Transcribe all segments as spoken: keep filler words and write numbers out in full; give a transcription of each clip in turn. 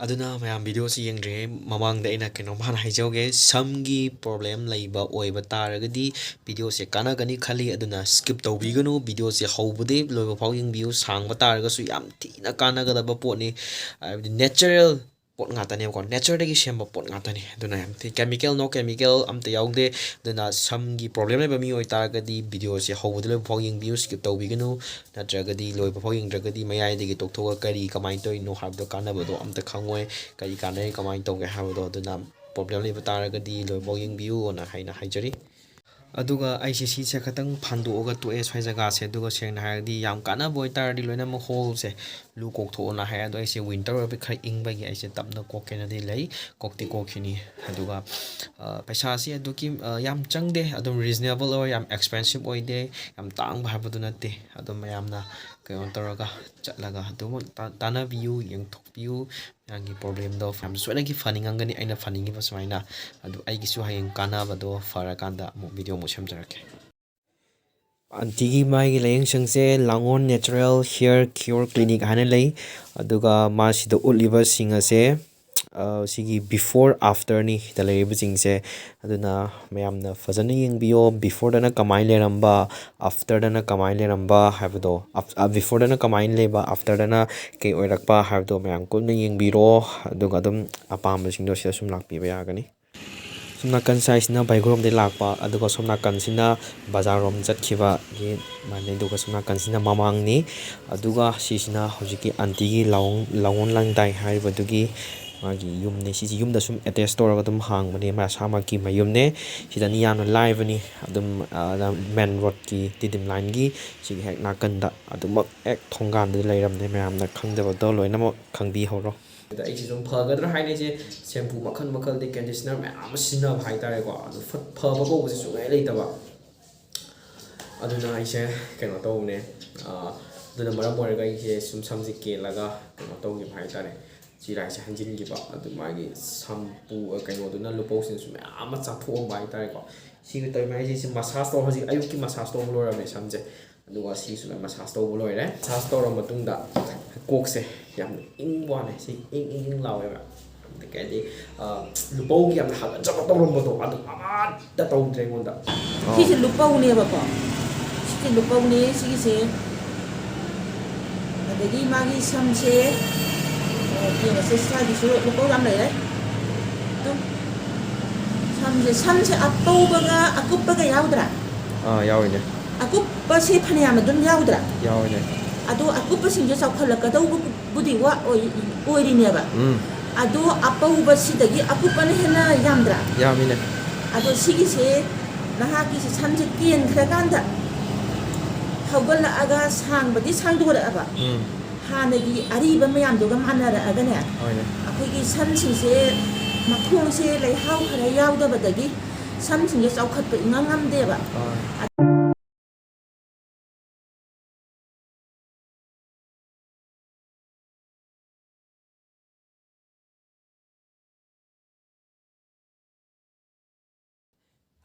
ꯑꯗꯨꯅ ꯃꯌꯥꯝ videoꯁꯤ ꯌꯦꯡꯗ꯭ꯔꯤꯉꯩ ꯃꯃꯥꯡꯗ ꯑꯩꯅ ꯀꯩꯅꯣꯝ ꯍꯥꯟꯅ ꯍꯥꯏꯖꯍꯧꯒꯦ꯫ ꯁꯝꯒꯤ problem ꯂꯩꯕ ꯑꯣꯏꯕ ꯇꯥꯔꯒꯗꯤ videoꯁꯦ ꯀꯥꯟꯅꯒꯅꯤ ꯈꯜꯂꯤ꯫ ꯑꯗꯨꯅ skip ꯇꯧꯕꯤꯒꯅꯨ꯫ Videoꯁꯦ ꯍꯧꯕꯗꯒꯤ ꯂꯣꯏꯕ ꯐꯥꯎ ꯌꯦꯡꯕꯤꯌꯨ꯫ ꯁꯥꯡꯕ ꯇꯥꯔꯒꯁꯨ ꯌꯥꯝ ꯊꯤꯅ ꯀꯥꯟꯅꯒꯗꯕ ꯄꯣꯠꯅꯤ꯫ ꯍꯥꯏꯕꯗꯤ natural ꯄꯣꯠ ꯉꯥꯛꯇꯅꯦꯕꯀꯣ, natureꯗꯒꯤ ꯁꯦꯝꯕ ꯄꯣꯠ ꯉꯥꯛꯇꯅꯤ꯫ ꯑꯗꯨꯅ ꯌꯥꯝ ꯊꯤ chemical, no chemical ꯑꯝꯇ ꯌꯥꯎꯗꯦ꯫ ꯑꯗꯨꯅ ꯁꯝꯒꯤ problem ꯂꯩꯕ ꯃꯤ ꯑꯣꯏꯇꯥꯔꯒꯗꯤ videoꯁꯦ ꯍꯧꯕꯗ ꯂꯣꯏꯕ ꯐꯥꯎ ꯌꯦꯡꯕꯤꯌꯨ, skip ꯇꯧꯕꯤꯒꯅꯨ꯫ ꯅꯠꯇ꯭ꯔꯒꯗꯤ ꯂꯣꯏꯕ ꯐꯥꯎ ꯌꯦꯡꯗ꯭ꯔꯒꯗꯤ ꯃꯌꯥꯏꯗꯒꯤ ꯇꯣꯛꯊꯣꯛꯑꯒ ꯀꯔꯤ ꯀꯃꯥꯏꯅ ꯇꯧꯔꯤꯅꯣ ꯍꯥꯏꯕꯗꯣ ꯀꯥꯟꯅꯕꯗꯣ ꯑꯝꯇ ꯈꯪꯉꯣꯏ꯫ ꯀꯔꯤ ꯀꯥꯟꯅꯩ, ꯀꯃꯥꯏꯅ ꯇꯧꯒꯦ ꯍꯥꯏꯕꯗꯣ꯫ ꯑꯗꯨꯅ problem ꯂꯩꯕ ꯇꯥꯔꯒꯗꯤ ꯂꯣꯏꯕ ꯐꯥꯎ ꯌꯦꯡꯕꯤꯌꯨꯅ ꯍꯥꯏꯅ ꯍꯥꯏꯖꯔꯤ꯫ ꯑꯗꯨꯒ ꯑꯩꯁꯦ ꯁꯤꯁꯦ ꯈꯤꯇꯪ ꯐꯟꯗꯣꯛꯑꯒ ꯇꯣꯛꯑꯦ ꯁ꯭ꯋꯥꯏ ꯖꯒꯥꯁꯦ꯫ ꯑꯗꯨꯒ ꯁꯦꯡꯅ ꯍꯥꯏꯔꯗꯤ ꯌꯥꯝ ꯀꯥꯟꯅꯕ ꯑꯣꯏꯇꯥꯔꯗꯤ ꯂꯣꯏꯅꯃꯛ ꯍꯣꯜꯁꯦ ꯂꯨ ꯀꯣꯛꯊꯣꯛꯑꯣꯅ ꯍꯥꯏ꯫ ꯑꯗꯣ ꯑꯩꯁꯦ winter ꯑꯣꯏꯕꯒꯤ ꯈꯔ ꯏꯪꯕꯒꯤ ꯑꯩꯁꯦ ꯇꯞꯅ ꯀꯣꯛꯀꯦꯅꯗꯤ ꯂꯩ, ꯀꯣꯛꯇꯤ ꯀꯣꯛꯈꯤꯅꯤ꯫ ꯑꯗꯨꯒ, ꯑ, ꯄꯩꯁꯥꯁꯤ ꯑꯗꯨꯛꯀꯤ, ꯑ, ꯌꯥꯝ ꯆꯪꯗꯦ, ꯑꯗꯨꯝ reasonable ꯑꯣꯏ, ꯌꯥꯝ expensive ꯑꯣꯏꯗꯦ, ꯌꯥꯝ ꯇꯥꯡꯕ ꯍꯥꯏꯕꯗꯨ ꯅꯠꯇꯦ꯫ ꯑꯗꯨꯝ ꯃꯌꯥꯝꯅ ꯀꯩꯅꯣ ꯇꯧꯔꯒ ꯆꯠꯂꯒ ꯑꯗꯨꯃꯛ ꯇꯥ-, ꯇꯥꯟꯅꯕꯤꯌꯨ, ꯌꯦꯡꯊꯣꯛꯄꯤꯌꯨ꯫ ꯅꯪꯒꯤ problemꯗꯣ ꯌꯥꯝ ꯁꯣꯏꯗꯅꯒꯤ ꯐꯅꯤꯡꯉꯝꯒꯅꯤ, ꯑꯩꯅ ꯐꯅꯤꯡꯉꯤꯕ ꯁꯨꯃꯥꯏꯅ꯫ ꯑꯗꯨ ꯑꯩꯒꯤꯁꯨ ꯍꯌꯦꯡ ꯀꯥꯟꯅꯕꯗꯣ ꯐꯔꯀꯥꯟꯗ ꯑꯃꯨꯛ video ꯑꯃꯨꯛ ꯁꯦꯝꯖꯔꯛꯀꯦ꯫ ꯑꯟꯇꯤꯒꯤ ꯃꯥꯏꯒꯤ ꯂꯥꯏꯌꯦꯡꯁꯪꯁꯦ ꯂꯥꯡꯒꯣꯜ natural hair cure clinic ꯍꯥꯏꯅ ꯂꯩ꯫ ꯑꯗꯨꯒ ꯃꯥꯁꯤꯗ ꯎꯠꯂꯤꯕꯁꯤꯡ ꯑꯁꯦ, ꯑ, ꯁꯤꯒꯤ before afterꯅꯤ ꯁꯤꯗ ꯂꯩꯔꯤꯕꯁꯤꯡꯁꯦ꯫ ꯑꯗꯨꯅ ꯃꯌꯥꯝꯅ ꯐꯖꯅ ꯌꯦꯡꯕꯤꯌꯣ꯫ Beforeꯗꯅ ꯀꯃꯥꯏꯅ ꯂꯩꯔꯝꯕ, afterꯗꯅ ꯀꯃꯥꯏꯅ ꯂꯩꯔꯝꯕ ꯍꯥꯏꯕꯗꯣ, ꯑꯐ-, ꯑ, beforeꯗꯅ ꯀꯃꯥꯏꯅ ꯂꯩꯕ, afterꯗꯅ ꯀꯩ ꯑꯣꯏꯔꯛꯄ ꯍꯥꯏꯕꯗꯣ ꯃꯌꯥꯝ ꯀꯨꯞꯅ ꯌꯦꯡꯕꯤꯔꯣ꯫ ꯑꯗꯨꯒ ꯑꯗꯨꯝ ꯑꯄꯥꯝꯕꯁꯤꯡꯗꯣ ꯁꯤꯗ ꯁꯨꯝ ꯂꯥꯛꯄꯤꯕ ꯌꯥꯒꯅꯤ꯫ ꯁꯣꯝ ꯅꯥꯀꯟ ꯁꯥꯏꯁꯤꯅ ꯕꯥꯏꯒꯣꯔꯣꯝꯗꯒꯤ ꯂꯥꯛꯄ, ꯑꯗꯨꯒ ꯁꯣꯝ ꯅꯥꯀꯟꯁꯤꯅ ꯕꯖꯥꯔꯔꯣꯝ ꯆꯠꯈꯤꯕꯒꯤ ꯃꯥꯟꯅꯩ, ꯑꯗꯨꯒ ꯁꯣꯝ ꯅꯥꯀꯟꯁꯤꯅ ꯃꯃꯥꯡꯅꯤ꯫ ꯑꯗꯨꯒ ꯁꯤꯁꯤꯅ ꯍꯧꯖꯤꯛꯀꯤ ꯑꯟꯇꯤꯒꯤ ꯂꯥꯎꯑꯣꯡ-, ꯂꯥꯎꯑꯣꯟ ꯂꯥꯡꯗꯥꯏ ꯍꯥꯏꯔꯤꯕꯗꯨꯒꯤ ꯃꯥꯒꯤ ꯌꯨꯝꯅꯤ꯫ ꯁꯤꯁꯤ ꯌꯨꯝꯗ ꯁꯨꯝ attach ꯇꯧꯔꯒ ꯑꯗꯨꯝ ꯍꯥꯡꯕꯅꯦ, ꯃꯁꯥꯃꯛꯀꯤ ꯃꯌꯨꯝꯅꯦ꯫ ꯁꯤꯗꯅꯤ ꯌꯥꯝꯅ ꯂꯥꯏꯕꯅꯤ꯫ ꯑꯗꯨꯝ, ꯑ, main roadꯀꯤ ꯇꯤꯗꯤꯝ lineꯒꯤ ꯁꯤꯒꯤ ꯍꯦꯛ ꯅꯥꯀꯟꯗ ꯑꯗꯨꯃꯛ ꯍꯦꯛ ꯊꯣꯡꯒꯥꯟꯗ ꯂꯩꯔꯝꯅꯦ꯫ ꯃꯌꯥꯝꯅ ꯈꯪꯗꯕꯗꯣ ꯂꯣꯏꯅꯃꯛ ꯈꯪꯕꯤꯍꯧꯔꯣ꯫ ꯑꯗ ꯑꯩꯁꯦ ꯁꯨꯝ ꯐꯒꯗ꯭ꯔꯥ ꯍꯥꯏꯅ ꯑꯩꯁꯦ shampoo ꯃꯈꯜ ꯃꯈꯜ ꯑꯗꯩ conditioner ꯃꯌꯥꯝ ꯑꯃ ꯁꯤꯖꯤꯟꯅꯕ ꯍꯥꯏꯇꯥꯔꯦꯀꯣ꯫ ꯑꯗꯨ ꯐꯠ-, ꯐꯕ ꯀꯧꯕꯁꯦ ꯁꯨꯡꯂꯩ ꯂꯩꯇꯕ꯫ ꯑꯗꯨꯅ ꯑꯩꯁꯦ ꯀꯩꯅꯣ ꯇꯧꯕꯅꯦ, ꯑꯥ, ꯑꯗꯨꯅ ꯃꯔꯝ ꯑꯣꯏꯔꯒ ꯑꯩꯁꯦ ꯁꯨꯝ ꯁꯝꯁꯦ ꯀꯦꯜꯂꯒ ꯀꯩꯅꯣ ꯇꯧꯈꯤꯕ ꯍꯥꯏꯇꯥꯔꯦ, ꯆꯤꯔꯥꯏꯁꯦ ꯍꯟꯖꯤꯟꯈꯤꯕ꯫ ꯑꯗꯨ ꯃꯥꯒꯤ shampoo, ꯑ, ꯀꯩꯅꯣꯗꯨꯅ, ꯂꯨꯄꯧꯁꯤꯅꯁꯨ ꯃꯌꯥꯝ ꯑꯃ ꯆꯥꯊꯣꯛꯑꯝꯕ ꯍꯥꯏꯇꯥꯔꯦꯀꯣ꯫ ꯁꯤꯒꯤ ꯇꯧꯔꯤꯕ ꯑꯩꯁꯦ ꯁꯤ massage ꯇꯧ-, ꯍꯧꯖꯤꯛ ꯑꯌꯨꯛꯀꯤ massage ꯇꯧꯕ ꯂꯣꯏꯔꯝꯃꯦ ꯁꯝꯁꯦ꯫ ꯑꯗꯨꯒ ꯁꯤꯁꯨ ꯂꯣꯏ massage ꯇꯧꯕ ꯂꯣꯏꯔꯦ꯫ Massage ꯇꯧꯔ ꯃꯇꯨꯡꯗ ꯀꯣꯛꯁꯦ, ꯌꯥꯝꯅ ꯏꯪꯕ ꯋꯥꯅꯦ꯫ ꯁꯤ ꯏꯪ ꯏꯪ ꯏꯪ ꯂꯥꯎꯋꯦꯕ꯫ ꯀꯩ ꯍꯥꯏꯗꯤ, ꯑ, ꯂꯨꯄꯧꯒꯤ ꯌꯥꯝꯅ ꯍꯥꯒꯠꯆꯕ ꯇꯧꯔꯝꯕꯗꯣ ꯑꯗꯨ ꯑꯃꯠꯇ ꯇꯧꯗ꯭ꯔꯦ ꯑꯩꯉꯣꯟꯗ꯫ ꯑꯣ꯫ ꯁꯤꯁꯦ ꯂꯨꯄꯧꯅꯦꯕꯀꯣ꯫ ꯁꯤꯁꯦ ꯂꯨꯄꯧꯅꯦ ꯁꯤꯒꯤꯁꯦ꯫ ꯑꯗꯒꯤ ꯃꯥꯒꯤ ꯁꯝꯁꯦ, ꯑ, ꯌꯦꯡꯉꯁꯦ, ꯁ꯭ꯋꯥꯏꯒꯤꯁꯨ ꯂꯨꯄꯧ ꯌꯥꯝ ꯂꯩꯔꯦ꯫ ꯑꯗꯨꯝ ꯁꯝꯁꯦ, ꯁꯝꯁꯦ ꯑꯄꯧꯕꯒ ꯑꯀꯨꯞꯄꯒ ꯌꯥꯎꯗ꯭ꯔꯥ? ꯑꯥ, ꯌꯥꯎꯋꯤꯅꯦ꯫ ꯑꯀꯨꯞꯄꯁꯦ ꯐꯅꯌꯥꯝ ꯑꯗꯨꯝ ꯌꯥꯎꯗ꯭ꯔꯥ? ꯌꯥꯎꯋꯤꯅꯦ꯫ ꯑꯗꯣ ꯑꯀꯨꯞꯄꯁꯤꯡꯁꯦ ꯆꯥꯎꯈꯠꯂꯛꯀꯗꯧꯕꯕꯨꯗꯤ ꯋꯥ-, ꯑꯣꯏ-, ꯑꯣꯏꯔꯤꯅꯦꯕ꯫ ꯎꯝ꯫ ꯑꯗꯣ ꯑꯄꯧꯕꯁꯤꯗꯒꯤ ꯑꯀꯨꯞꯄꯅ ꯍꯦꯟꯅ ꯌꯥꯝꯗ꯭ꯔꯥ? ꯌꯥꯝꯃꯤꯅꯦ꯫ ꯑꯗꯣ ꯁꯤꯒꯤꯁꯦ ꯅꯍꯥꯛꯀꯤꯁꯦ ꯁꯝꯁꯦ ꯀꯦꯟꯈ꯭ꯔꯀꯥꯟꯗ ꯍꯧꯒꯠꯂꯛꯑꯒ ꯁꯥꯡꯕꯗꯤ ꯁꯥꯡꯗꯣꯔꯛꯑꯕ꯫ ꯎꯝ꯫ ꯍꯥꯟꯅꯒꯤ ꯑꯔꯤꯕ ꯃꯌꯥꯝꯗꯨꯒ ꯃꯥꯟꯅꯔꯛꯑꯒꯅꯦ, ꯍꯣꯏꯅꯦ꯫ ꯑꯩꯈꯣꯏꯒꯤ ꯁꯝꯁꯤꯡꯁꯦ ꯃꯈꯣꯡꯁꯦ ꯂꯩꯍꯥꯎ ꯈꯔ ꯌꯥꯎꯗꯕꯗꯒꯤ ꯁꯝꯁꯤꯡꯁꯦ ꯆꯥꯎꯈꯠꯄ ꯏꯉꯝ ꯉꯝꯗꯦꯕ꯫ ꯑꯥ꯫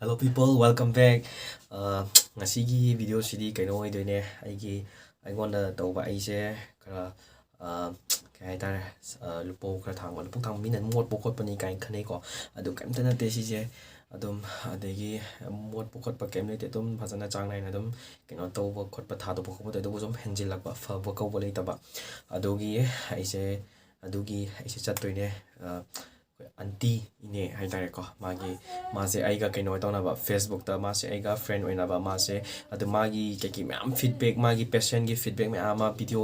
Hello people, welcome back. ꯑ, ꯉꯁꯤꯒꯤ ꯚꯤꯗꯤꯑꯣꯁꯤꯗꯤ ꯀꯩꯅꯣ ꯑꯣꯏꯗꯣꯏꯅꯦ, ꯑꯩꯒꯤ, ꯑꯩꯉꯣꯟꯗ ꯇꯧꯕ, ꯑꯩꯁꯦ ꯈꯔ, ꯑ, ꯀꯩ ꯍꯥꯏꯇꯥꯔꯦ, ꯑ, ꯂꯨꯄꯧ ꯈꯔ ꯊꯥꯡꯕ, ꯂꯨꯄꯧ ꯊꯥꯡꯕ ꯃꯤꯅ ꯃꯣꯠꯄ ꯈꯣꯠꯄꯅꯤ ꯀꯥꯏꯅ ꯈꯟꯅꯩꯀꯣ꯫ ꯑꯗꯨ ꯀꯩꯝꯇ ꯅꯠꯇꯦ ꯁꯤꯁꯦ꯫ ꯑꯗꯨꯝ, ꯑꯗꯒꯤ ꯃꯣꯠꯄ ꯈꯣꯠꯄ ꯀꯩꯝ ꯂꯩꯇꯦ꯫ ꯑꯗꯨꯝ ꯐꯖꯅ ꯆꯥꯡ ꯅꯥꯏꯅ ꯑꯗꯨꯝ ꯀꯩꯅꯣ ꯇꯧꯕ ꯈꯣꯠꯄ, ꯊꯥꯗꯣꯛꯄ ꯈꯣꯠꯄ ꯇꯧꯗꯦ꯫ ꯑꯗꯨꯕꯨ ꯁꯨꯝ ꯍꯦꯟꯖꯤꯜꯂꯛꯄ, ꯐꯕ ꯀꯧꯕ ꯂꯩꯇꯕ꯫ ꯑꯗꯨꯒꯤ ꯑꯩꯁꯦ, ꯑꯗꯨꯒꯤ ꯑꯩꯁꯦ ꯆꯠꯇꯣꯏꯅꯦ꯫ ꯑ, ꯑꯩꯈꯣꯏ ꯑꯟꯇꯤ, ꯏꯅꯦ ꯍꯥꯏꯇꯥꯔꯦꯀꯣ꯫ ꯃꯥꯒꯤ, ꯃꯥꯁꯦ ꯑꯩꯒ ꯀꯩꯅꯣ ꯇꯧꯅꯕ, Facebook-ꯇ ꯃꯥꯁꯦ ꯑꯩꯒ friend ꯑꯣꯏꯅꯕ꯫ ꯃꯥꯁꯦ, ꯑꯗꯨ ꯃꯥꯒꯤ ꯀꯩꯀꯩ ꯃꯌꯥꯝ feedback, ꯃꯥꯒꯤ patientꯀꯤ feedback ꯃꯌꯥꯝ ꯑꯃ video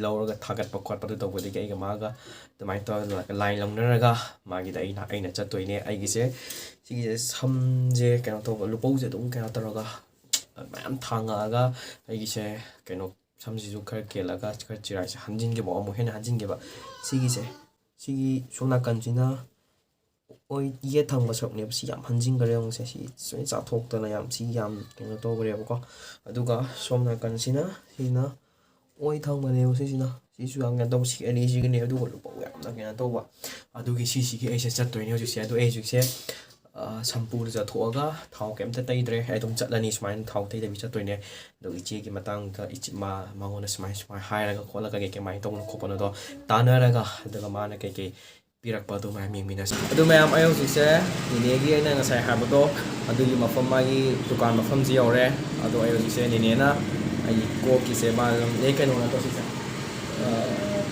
ꯂꯧꯔꯒ ꯊꯥꯒꯠꯄ ꯈꯣꯠꯄꯗꯨ ꯇꯧꯕꯗꯒꯤ ꯑꯩꯒ ꯃꯥꯒ ꯑꯗꯨꯃꯥꯏꯅ ꯇꯧꯔꯒ line ꯂꯧꯅꯔꯒ ꯃꯥꯒꯤꯗ ꯑꯩꯅ, ꯑꯩꯅ ꯆꯠꯇꯣꯏꯅꯦ꯫ ꯑꯩꯒꯤꯁꯦ, ꯁꯤꯒꯤꯁꯦ ꯁꯝꯁꯦ ꯀꯩꯅꯣ ꯇꯧꯕ, ꯂꯨꯄꯧꯁꯦ ꯑꯗꯨꯝ ꯀꯩꯅꯣ ꯇꯧꯔꯒ ꯃꯌꯥꯝ ꯊꯥꯡꯉꯛꯑꯒ ꯑꯩꯒꯤꯁꯦ ꯀꯩꯅꯣ, ꯁꯝꯁꯤꯁꯨ ꯈꯔ ꯀꯦꯜꯂꯒ ꯈꯔ ꯆꯤꯔꯥꯏꯁꯦ ꯍꯟꯖꯤꯟꯈꯤꯕ, ꯑꯃꯨꯛ ꯍꯦꯟꯅ ꯍꯟꯖꯤꯟꯈꯤꯕ꯫ ꯁꯤꯒꯤꯁꯦ, ꯁꯤꯒꯤ ꯁꯣꯝ ꯅꯥꯀꯟꯁꯤꯅ ꯑꯣꯏ, ꯌꯦꯠ ꯊꯪꯕ ꯁꯔꯨꯛꯅꯦꯕ꯫ ꯁꯤ ꯌꯥꯝ ꯍꯟꯖꯤꯟꯈ꯭ꯔꯦ꯫ ꯌꯦꯡꯉꯨꯁꯦ, ꯁꯤ ꯂꯣꯏ ꯆꯥꯊꯣꯛꯇꯅ ꯌꯥꯝ, ꯁꯤ ꯌꯥꯝ ꯀꯩꯅꯣ ꯇꯧꯈ꯭ꯔꯦꯕꯀꯣ꯫ ꯑꯗꯨꯒ ꯁꯣꯝ ꯅꯥꯀꯟꯁꯤꯅ, ꯁꯤꯅ ꯑꯣꯏ ꯊꯪꯕꯅꯦꯕ꯫ ꯁꯤꯁꯤꯅ, ꯁꯤꯁꯨ ꯌꯥꯝ ꯀꯩꯅꯣ ꯇꯧꯕ, ꯁꯤ ꯑꯅꯤꯁꯤꯒꯅꯦ꯫ ꯑꯗꯨꯒ ꯂꯨꯄꯧ ꯌꯥꯝꯅ ꯀꯩꯅꯣ ꯇꯧꯕ꯫ ꯑꯗꯨꯒꯤ ꯁꯤꯁꯤꯒꯤ ꯑꯩꯁꯦ ꯆꯠꯇꯣꯏꯅꯦ ꯍꯧꯖꯤꯛꯁꯦ꯫ ꯑꯗꯣ ꯑꯩ ꯍꯧꯖꯤꯛꯁꯦ ꯑ, ꯁꯝꯄꯨꯗ ꯆꯠꯊꯣꯛꯑꯒ ꯊꯥꯎ ꯀꯩꯝꯇ ꯇꯩꯗ꯭ꯔꯦ꯫ ꯑꯩ ꯑꯗꯨꯝ ꯆꯠꯂꯅꯤ, ꯁꯨꯃꯥꯏꯅ ꯊꯥꯎ ꯇꯩꯗꯕꯤ ꯆꯠꯇꯣꯏꯅꯦ꯫ ꯑꯗꯣ ꯏꯆꯦꯒꯤ ꯃꯇꯥꯡꯗ ꯏꯆꯦ, ꯃꯥ-, ꯃꯉꯣꯟꯗ ꯁꯨꯃꯥꯏ, ꯁꯨꯃꯥꯏ ꯍꯥꯏꯔꯒ ꯈꯣꯠꯂꯒ ꯀꯩ ꯀꯃꯥꯏꯅ ꯇꯧꯕꯅꯣ ꯈꯣꯠꯄꯅꯣꯗꯣ ꯇꯥꯟꯅꯔꯒ, ꯑꯗꯨꯒ ꯃꯥꯅ ꯀꯩ ꯀꯩ ꯄꯤꯔꯛꯄ ꯑꯗꯨ ꯃꯌꯥꯝ ꯌꯦꯡꯃꯤꯟꯅꯁꯤ꯫ ꯑꯗꯨ ꯃꯌꯥꯝ, ꯑꯩ ꯍꯧꯖꯤꯛꯁꯦ ꯅꯦꯅꯦꯒꯤ ꯑꯩꯅ ꯉꯁꯥꯏ ꯍꯥꯏꯕꯗꯣ ꯑꯗꯨꯒꯤ ꯃꯐꯝ, ꯃꯥꯒꯤ ꯗꯨꯀꯥꯟ ꯃꯐꯝꯁꯤ ꯌꯧꯔꯦ꯫ ꯑꯗꯣ ꯑꯩ ꯍꯧꯖꯤꯛꯁꯦ ꯅꯦꯅꯦꯅ ꯑꯩꯒꯤ ꯀꯣꯛꯀꯤꯁꯦ, ꯃꯥ ꯑꯗꯨꯝ, "ꯅꯦ, ꯀꯩꯅꯣ ꯅꯠꯇ꯭ꯔꯣ ꯁꯤꯁꯦ?" ꯑ,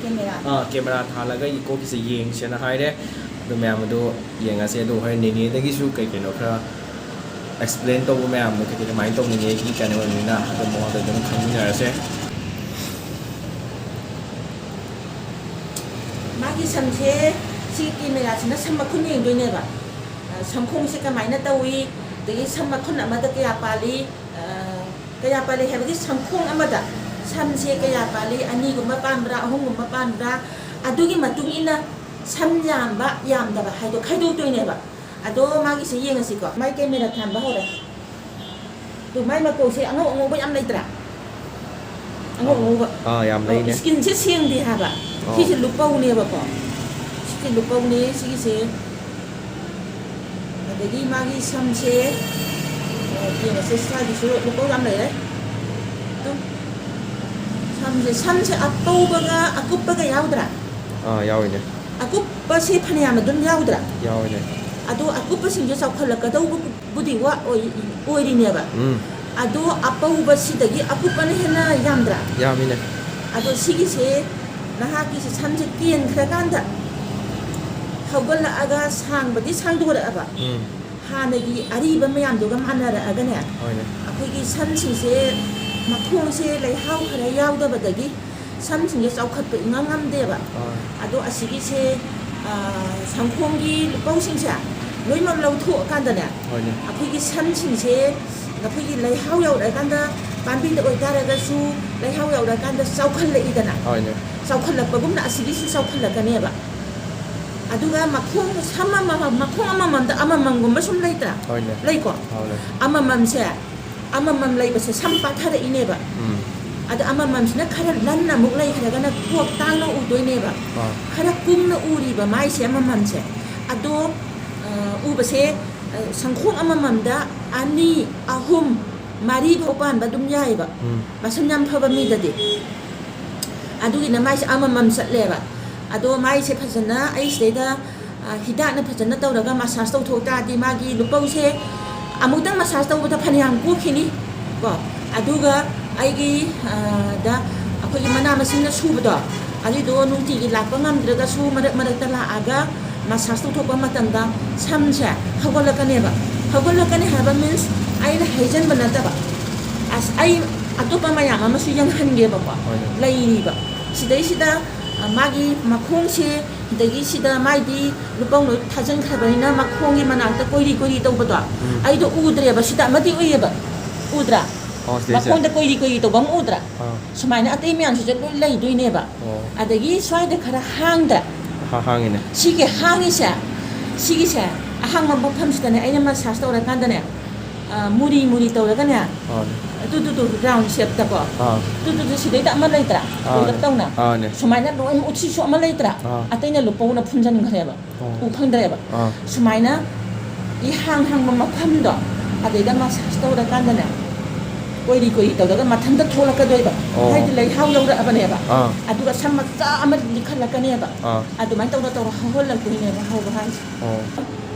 ꯀꯦꯃꯦꯔꯥ꯫ ꯑꯥ, ꯀꯦꯃꯦꯔꯥ ꯊꯥꯜꯂꯒ ꯑꯩꯒꯤ ꯀꯣꯛꯀꯤꯁꯦ ꯌꯦꯡꯁꯦꯅ ꯍꯥꯏꯔꯦ꯫ ꯑꯗꯨ ꯃꯌꯥꯝ ꯑꯗꯨ ꯌꯦꯡꯉꯁꯦ꯫ ꯑꯗꯨ ꯍꯣꯔꯦꯟ ꯅꯦꯅꯦꯗꯒꯤꯁꯨ ꯀꯩ ꯀꯩꯅꯣ ꯈꯔ ꯑꯦꯛꯁꯄ꯭ꯂꯦꯟ ꯇꯧꯕ ꯃꯌꯥꯝꯗꯣ ꯀꯩ ꯀꯩ ꯀꯃꯥꯏꯅ ꯇꯧꯅꯤꯡꯉꯦ ꯑꯩꯒꯤ ꯆꯦꯅꯦꯜ ꯑꯣꯏꯕꯅꯤꯅ ꯑꯗꯨ ꯃꯉꯣꯟꯗ ꯑꯗꯨꯝ ꯈꯪꯃꯤꯟꯅꯔꯁꯦ꯫ ꯃꯥꯒꯤ ꯁꯝꯁꯦ ꯁꯤ ꯀꯦꯃꯦꯔꯥꯁꯤꯅ ꯁꯝ ꯃꯈꯨꯟ ꯌꯦꯡꯗꯣꯏꯅꯦꯕ꯫ ꯑ, ꯁꯝꯈꯣꯡꯁꯦ ꯀꯃꯥꯏꯅ ꯇꯧꯏ, ꯑꯗꯒꯤ ꯁꯝ ꯃꯈꯨꯟ ꯑꯃꯗ ꯀꯌꯥ ꯄꯥꯜꯂꯤ, ꯑ, ꯀꯌꯥ ꯄꯥꯜꯂꯤ ꯍꯥꯏꯕꯗꯤ ꯁꯝꯈꯣꯡ ꯑꯃꯗ ꯁꯝꯁꯦ ꯀꯌꯥ ꯄꯥꯜꯂꯤ, ꯑꯅꯤꯒꯨꯝꯕ ꯄꯥꯟꯕ꯭ꯔꯥ, ꯑꯍꯨꯝꯒꯨꯝꯕ ꯄꯥꯟꯕ꯭ꯔꯥ, ꯑꯗꯨꯒꯤ ꯃꯇꯨꯡ ꯏꯟꯅ ꯁꯝ ꯌꯥꯝꯕ ꯌꯥꯝꯗꯕ ꯍꯥꯏꯗꯣ ꯈꯥꯏꯗꯣꯛꯇꯣꯏꯅꯦꯕ꯫ ꯑꯗꯣ ꯃꯥꯒꯤꯁꯦ ꯌꯦꯡꯉꯁꯤꯀꯣ꯫ ꯃꯥꯏ ꯀꯦꯃꯦꯔꯥ ꯊꯥꯟꯕ ꯍꯧꯔꯦ꯫ ꯑꯗꯨ ꯃꯥꯏ ꯃꯀꯣꯛꯁꯦ ꯑꯉꯧ ꯑꯉꯧꯕ ꯌꯥꯝ ꯂꯩꯇ꯭ꯔꯥ? ꯑꯉꯧ ꯑꯥ꯫ ꯑꯉꯧꯕ꯫ ꯑꯥ, ꯌꯥꯝ ꯑꯣ, ꯂꯩꯅꯦ꯫ ꯁ꯭ꯀꯤꯟꯁꯦ ꯁꯦꯡꯗꯦ ꯍꯥꯏꯕ꯫ ꯑꯣ꯫ ꯁꯤꯁꯦ ꯂꯨꯄꯧꯅꯦꯕꯀꯣ꯫ ꯁꯤꯁꯦ ꯂꯨꯄꯧꯅꯦ, ꯁꯤꯒꯤꯁꯦ꯫ ꯑꯗꯒꯤ ꯃꯥꯒꯤ ꯁꯝꯁꯦ, ꯑ, ꯌꯦꯡꯉꯁꯦ, ꯁ꯭ꯋꯥꯏꯗꯁꯨ ꯂꯨꯄꯧ ꯌꯥꯝ ꯂꯩꯔꯦ꯫ ꯑꯗꯨꯝ ꯁꯝꯁꯦ, ꯁꯝꯁꯦ ꯑꯄꯧꯕꯒ ꯑꯀꯨꯞꯄꯒ ꯌꯥꯎꯗ꯭ꯔꯥ? ꯑꯥ, ꯌꯥꯎꯋꯤꯅꯦ꯫ ꯑꯀꯨꯞꯄꯁꯦ ꯐꯅꯌꯥꯝ ꯑꯗꯨꯝ ꯌꯥꯎꯗ꯭ꯔꯥ? ꯌꯥꯎꯋꯤꯅꯦ꯫ ꯑꯗꯣ ꯑꯀꯨꯞꯄꯁꯤꯡꯁꯦ ꯆꯥꯎꯈꯠꯂꯛꯀꯗꯧꯕꯕꯨꯗꯤ ꯋꯥ-, ꯑꯣꯏ-, ꯑꯣꯏꯔꯤꯅꯦꯕ꯫ ꯎꯝ꯫ ꯑꯗꯣ ꯑꯄꯧꯕꯁꯤꯗꯒꯤ ꯑꯀꯨꯞꯄꯅ ꯍꯦꯟꯅ ꯌꯥꯝꯗ꯭ꯔꯥ? ꯌꯥꯝꯃꯤꯅꯦ꯫ ꯑꯗꯣ ꯁꯤꯒꯤꯁꯦ ꯅꯍꯥꯛꯀꯤꯁꯦ ꯁꯝꯁꯦ ꯀꯦꯟꯈ꯭ꯔꯀꯥꯟꯗ ꯍꯧꯒꯠꯂꯛꯑꯒ ꯁꯥꯡꯕꯗꯤ ꯁꯥꯡꯗꯣꯔꯛꯑꯕ꯫ ꯎꯝ꯫ ꯍꯥꯟꯅꯒꯤ ꯑꯔꯤꯕ ꯃꯌꯥꯝꯗꯨꯒ ꯃꯥꯟꯅꯔꯛꯑꯒꯅꯦ, ꯍꯣꯏꯅꯦ꯫ ꯑꯩꯈꯣꯏꯒꯤ ꯁꯝꯁꯤꯡꯁꯦ ꯃꯈꯣꯡꯁꯦ ꯂꯩꯍꯥꯎ ꯈꯔ ꯌꯥꯎꯗꯕꯗꯒꯤ ꯁꯝꯁꯤꯡꯁꯦ ꯆꯥꯎꯈꯠꯄ ꯏꯉꯝ ꯉꯝꯗꯦꯕ꯫ ꯑꯥ꯫ ꯑꯗꯣ ꯑꯁꯤꯒꯤꯁꯦ, ꯑ, ꯁꯝꯈꯣꯡꯒꯤ ꯂꯨꯄꯧꯁꯤꯡꯁꯦ ꯂꯣꯏꯅꯃꯛ ꯂꯧꯊꯣꯛꯑꯀꯥꯟꯗꯅꯦ, ꯍꯣꯏꯅꯦ꯫ ꯑꯩꯈꯣꯏꯒꯤ ꯁꯝꯁꯤꯡꯁꯦ ꯑꯩꯈꯣꯏꯒꯤ ꯂꯩꯍꯥꯎ ꯌꯧꯔꯛꯑꯀꯥꯟꯗ, ꯄꯥꯝꯕꯤꯗ ꯑꯣꯏꯇꯥꯔꯒꯁꯨ ꯂꯩꯍꯥꯎ ꯌꯧꯔꯛꯑꯀꯥꯟꯗ ꯆꯥꯎꯈꯠꯂꯛꯏꯗꯅ꯫ ꯍꯣꯏꯅꯦ꯫ ꯆꯥꯎꯈꯠꯂꯛꯄꯒꯨꯝꯅ ꯑꯁꯤꯒꯤꯁꯨ ꯆꯥꯎꯈꯠꯂꯛꯀꯅꯦꯕ꯫ ꯑꯗꯨꯒ ꯃꯈꯣꯡ, ꯁꯝ ꯑꯃꯃꯝ, ꯃꯈꯣꯡ ꯑꯃꯃꯝꯗ ꯑꯃꯃꯝꯒꯨꯝꯕ ꯁꯨꯝ ꯂꯩꯇ꯭ꯔꯥ? ꯍꯣꯏꯅꯦ꯫ ꯂꯩꯀꯣ? ꯍꯣꯏꯅꯦ꯫ ꯑꯃꯃꯝꯁꯦ, ꯑꯃꯃꯝ ꯂꯩꯕꯁꯦ ꯁꯝ ꯄꯥꯊꯔꯛꯏꯅꯦꯕ꯫ ꯎꯝ꯫ ꯑꯗ ꯑꯃꯃꯝꯁꯤꯅ ꯈꯔ ꯂꯟꯅ ꯑꯃꯨꯛ ꯂꯩꯈ꯭ꯔꯒꯅ ꯀꯣꯛ ꯇꯥꯡꯅ ꯎꯗꯣꯏꯅꯦꯕ꯫ ꯑꯥ꯫ ꯈꯔ ꯀꯨꯡꯅ ꯎꯔꯤꯕ ꯃꯥꯏꯁꯦ ꯑꯃꯃꯝꯁꯦ꯫ ꯑꯗꯣ, ꯑ, ꯎꯕꯁꯦ ꯁꯪꯈꯣꯡ ꯑꯃꯃꯝꯗ ꯑꯅꯤ, ꯑꯍꯨꯝ, ꯃꯔꯤ ꯐꯥꯎ ꯄꯥꯟꯕ ꯑꯗꯨꯝ ꯌꯥꯏꯑꯕ꯫ ꯎꯝ꯫ ꯃꯁꯝ ꯌꯥꯝ ꯐꯕ ꯃꯤꯗꯗꯤ꯫ ꯑꯗꯨꯒꯤꯅ ꯃꯥꯏꯁꯦ ꯑꯃꯃꯝ ꯆꯠꯂꯦꯕ꯫ ꯑꯗꯣ ꯃꯥꯏꯁꯦ ꯐꯖꯅ ꯑꯩ ꯁꯤꯗꯩꯗ, ꯑ, ꯍꯤꯗꯥꯛꯅ ꯐꯖꯅ ꯇꯧꯔꯒ ꯃꯁꯥꯁ ꯇꯧꯊꯣꯛ ꯇꯥꯔꯗꯤ ꯃꯥꯒꯤ ꯂꯨꯄꯧꯁꯦ ꯑꯃꯨꯛꯇꯪ ꯃꯁꯥꯁ ꯇꯧꯕꯗ ꯐꯅꯌꯥꯝ ꯀꯣꯛꯈꯤꯅꯤ ꯀꯣ꯫ ꯑꯗꯨꯒ ꯑꯩꯒꯤ, ꯑ, ꯗ ꯑꯩꯈꯣꯏꯒꯤ ꯃꯅꯥ ꯃꯁꯤꯡꯅ ꯁꯨꯕꯗꯣ, ꯑꯗꯨꯏꯗꯣ ꯅꯨꯡꯇꯤꯒꯤ ꯂꯥꯛꯄ ꯉꯝꯗ꯭ꯔꯒꯁꯨ ꯃꯔꯛ ꯃꯔꯛꯇ ꯂꯥꯛꯑꯒ ꯃꯁꯥꯁ ꯇꯧꯊꯣꯛꯄ ꯃꯇꯝꯗ ꯁꯝꯁꯦ ꯍꯧꯒꯠꯂꯛꯀꯅꯦꯕ꯫ ꯍꯧꯒꯠꯂꯛꯀꯅꯤ ꯍꯥꯏꯕ means ꯑꯩꯅ ꯍꯩꯖꯤꯟꯕ ꯅꯠꯇꯕ꯫ ꯑꯁ, ꯑꯩ ꯑꯇꯣꯞꯄ ꯃꯌꯥꯝ ꯑꯃꯁꯨ ꯌꯦꯡꯍꯟꯒꯦꯕꯀꯣ꯫ ꯍꯣꯏꯅꯦ꯫ ꯂꯩꯔꯤꯕ꯫ ꯁꯤꯗꯩꯁꯤꯗ, ꯑ, ꯃꯥꯒꯤ ꯃꯈꯣꯡꯁꯦ, ꯑꯗꯒꯤ ꯁꯤꯗ ꯃꯥꯏꯗꯤ ꯂꯨꯄꯧ ꯂꯣꯏ ꯊꯥꯖꯤꯟꯈ꯭ꯔꯕꯅꯤꯅ ꯃꯈꯣꯡꯒꯤ ꯃꯅꯥꯛꯇ ꯀꯣꯏꯔꯤ ꯀꯣꯏꯔꯤ ꯇꯧꯕꯗꯣ, ꯎꯝ꯫ ꯑꯩꯗꯣ ꯎꯗ꯭ꯔꯦꯕ꯫ ꯁꯤꯗ ꯑꯃꯗꯤ ꯎꯏꯌꯦꯕ꯫ ꯎꯗ꯭ꯔꯥ? ꯑꯣ, ꯁꯤꯗꯩꯁꯦ꯫ ꯃꯈꯣꯡꯗ ꯀꯣꯏꯔꯤ ꯀꯣꯏꯔꯤ ꯇꯧꯕ ꯑꯃ ꯎꯗ꯭ꯔꯥ? ꯑꯥ꯫ ꯁꯨꯃꯥꯏꯅ ꯑꯇꯩ ꯃꯌꯥꯝꯁꯤꯁꯨ ꯂꯣꯏ ꯂꯩꯗꯣꯏꯅꯦꯕ꯫ ꯑꯣ꯫ ꯑꯗꯒꯤ ꯁ꯭ꯋꯥꯏꯗ ꯈꯔ ꯍꯥꯡꯗ꯭ꯔꯥ? ꯍꯥ-, ꯍꯥꯡꯉꯤꯅꯦ꯫ ꯁꯤꯒꯤ ꯍꯥꯡꯉꯤꯁꯦ, ꯁꯤꯒꯤꯁꯦ ꯑꯍꯥꯡꯕ ꯃꯐꯝꯁꯤꯗꯅꯦ ꯑꯩꯅ ꯃꯁꯥꯁ ꯇꯧꯔꯀꯥꯟꯗꯅꯦ, ꯑ, ꯃꯨꯔꯤ ꯃꯨꯔꯤ ꯇꯧꯔꯒꯅꯦ, ꯑꯥ꯫ ꯇꯨ ꯇꯨ ꯇꯨ round shape ꯇꯀꯣ꯫ ꯑꯥ꯫ ꯇꯨ ꯇꯨ ꯇꯨ ꯁꯤꯗꯩꯗ ꯑꯃ ꯂꯩꯇ꯭ꯔꯥ? ꯑꯥ꯫ ꯀꯣꯏꯔꯞ ꯇꯧꯅ꯫ ꯑꯥꯅꯦ꯫ ꯁꯨꯃꯥꯏꯅ ꯂꯣꯏ ꯎꯠꯁꯤꯁꯨ ꯑꯃ ꯂꯩꯇ꯭ꯔꯥ? ꯑꯥ꯫ ꯑꯇꯩꯅ ꯂꯨꯄꯧꯅ ꯐꯨꯟꯖꯟꯈ꯭ꯔꯦꯕ꯫ ꯑꯣ꯫ ꯎ ꯐꯪꯗ꯭ꯔꯦꯕ꯫ ꯑꯥ꯫ ꯁꯨꯃꯥꯏꯅ ꯏꯍꯥꯡ ꯍꯥꯡꯕ ꯃꯐꯝꯗꯣ, ꯑꯗꯩꯗ ꯃꯁꯥꯁ ꯇꯧꯔꯀꯥꯟꯗꯅꯦ, ꯀꯣꯏꯔꯤ ꯀꯣꯏꯔꯤ ꯇꯧꯔꯒ ꯃꯊꯟꯇ ꯊꯣꯛꯂꯛꯀꯗꯣꯏꯕ꯫ ꯑꯣ꯫ ꯍꯥꯏꯗꯤ ꯂꯩꯍꯥꯎ ꯌꯧꯔꯛꯑꯕꯅꯦꯕ꯫ ꯑꯥ꯫ ꯑꯗꯨꯒ ꯁꯝ ꯃꯆꯥ ꯑꯃ ꯂꯤꯈꯠꯂꯛꯀꯅꯦꯕ꯫ ꯑꯥ꯫ ꯑꯗꯨꯃꯥꯏꯅ ꯇꯧꯔ ꯇꯧꯔ ꯍꯧꯍꯜꯂꯛꯇꯣꯏꯅꯦꯕ ꯍꯧꯕ ꯍꯥꯏꯁꯦ꯫ ꯑꯣ꯫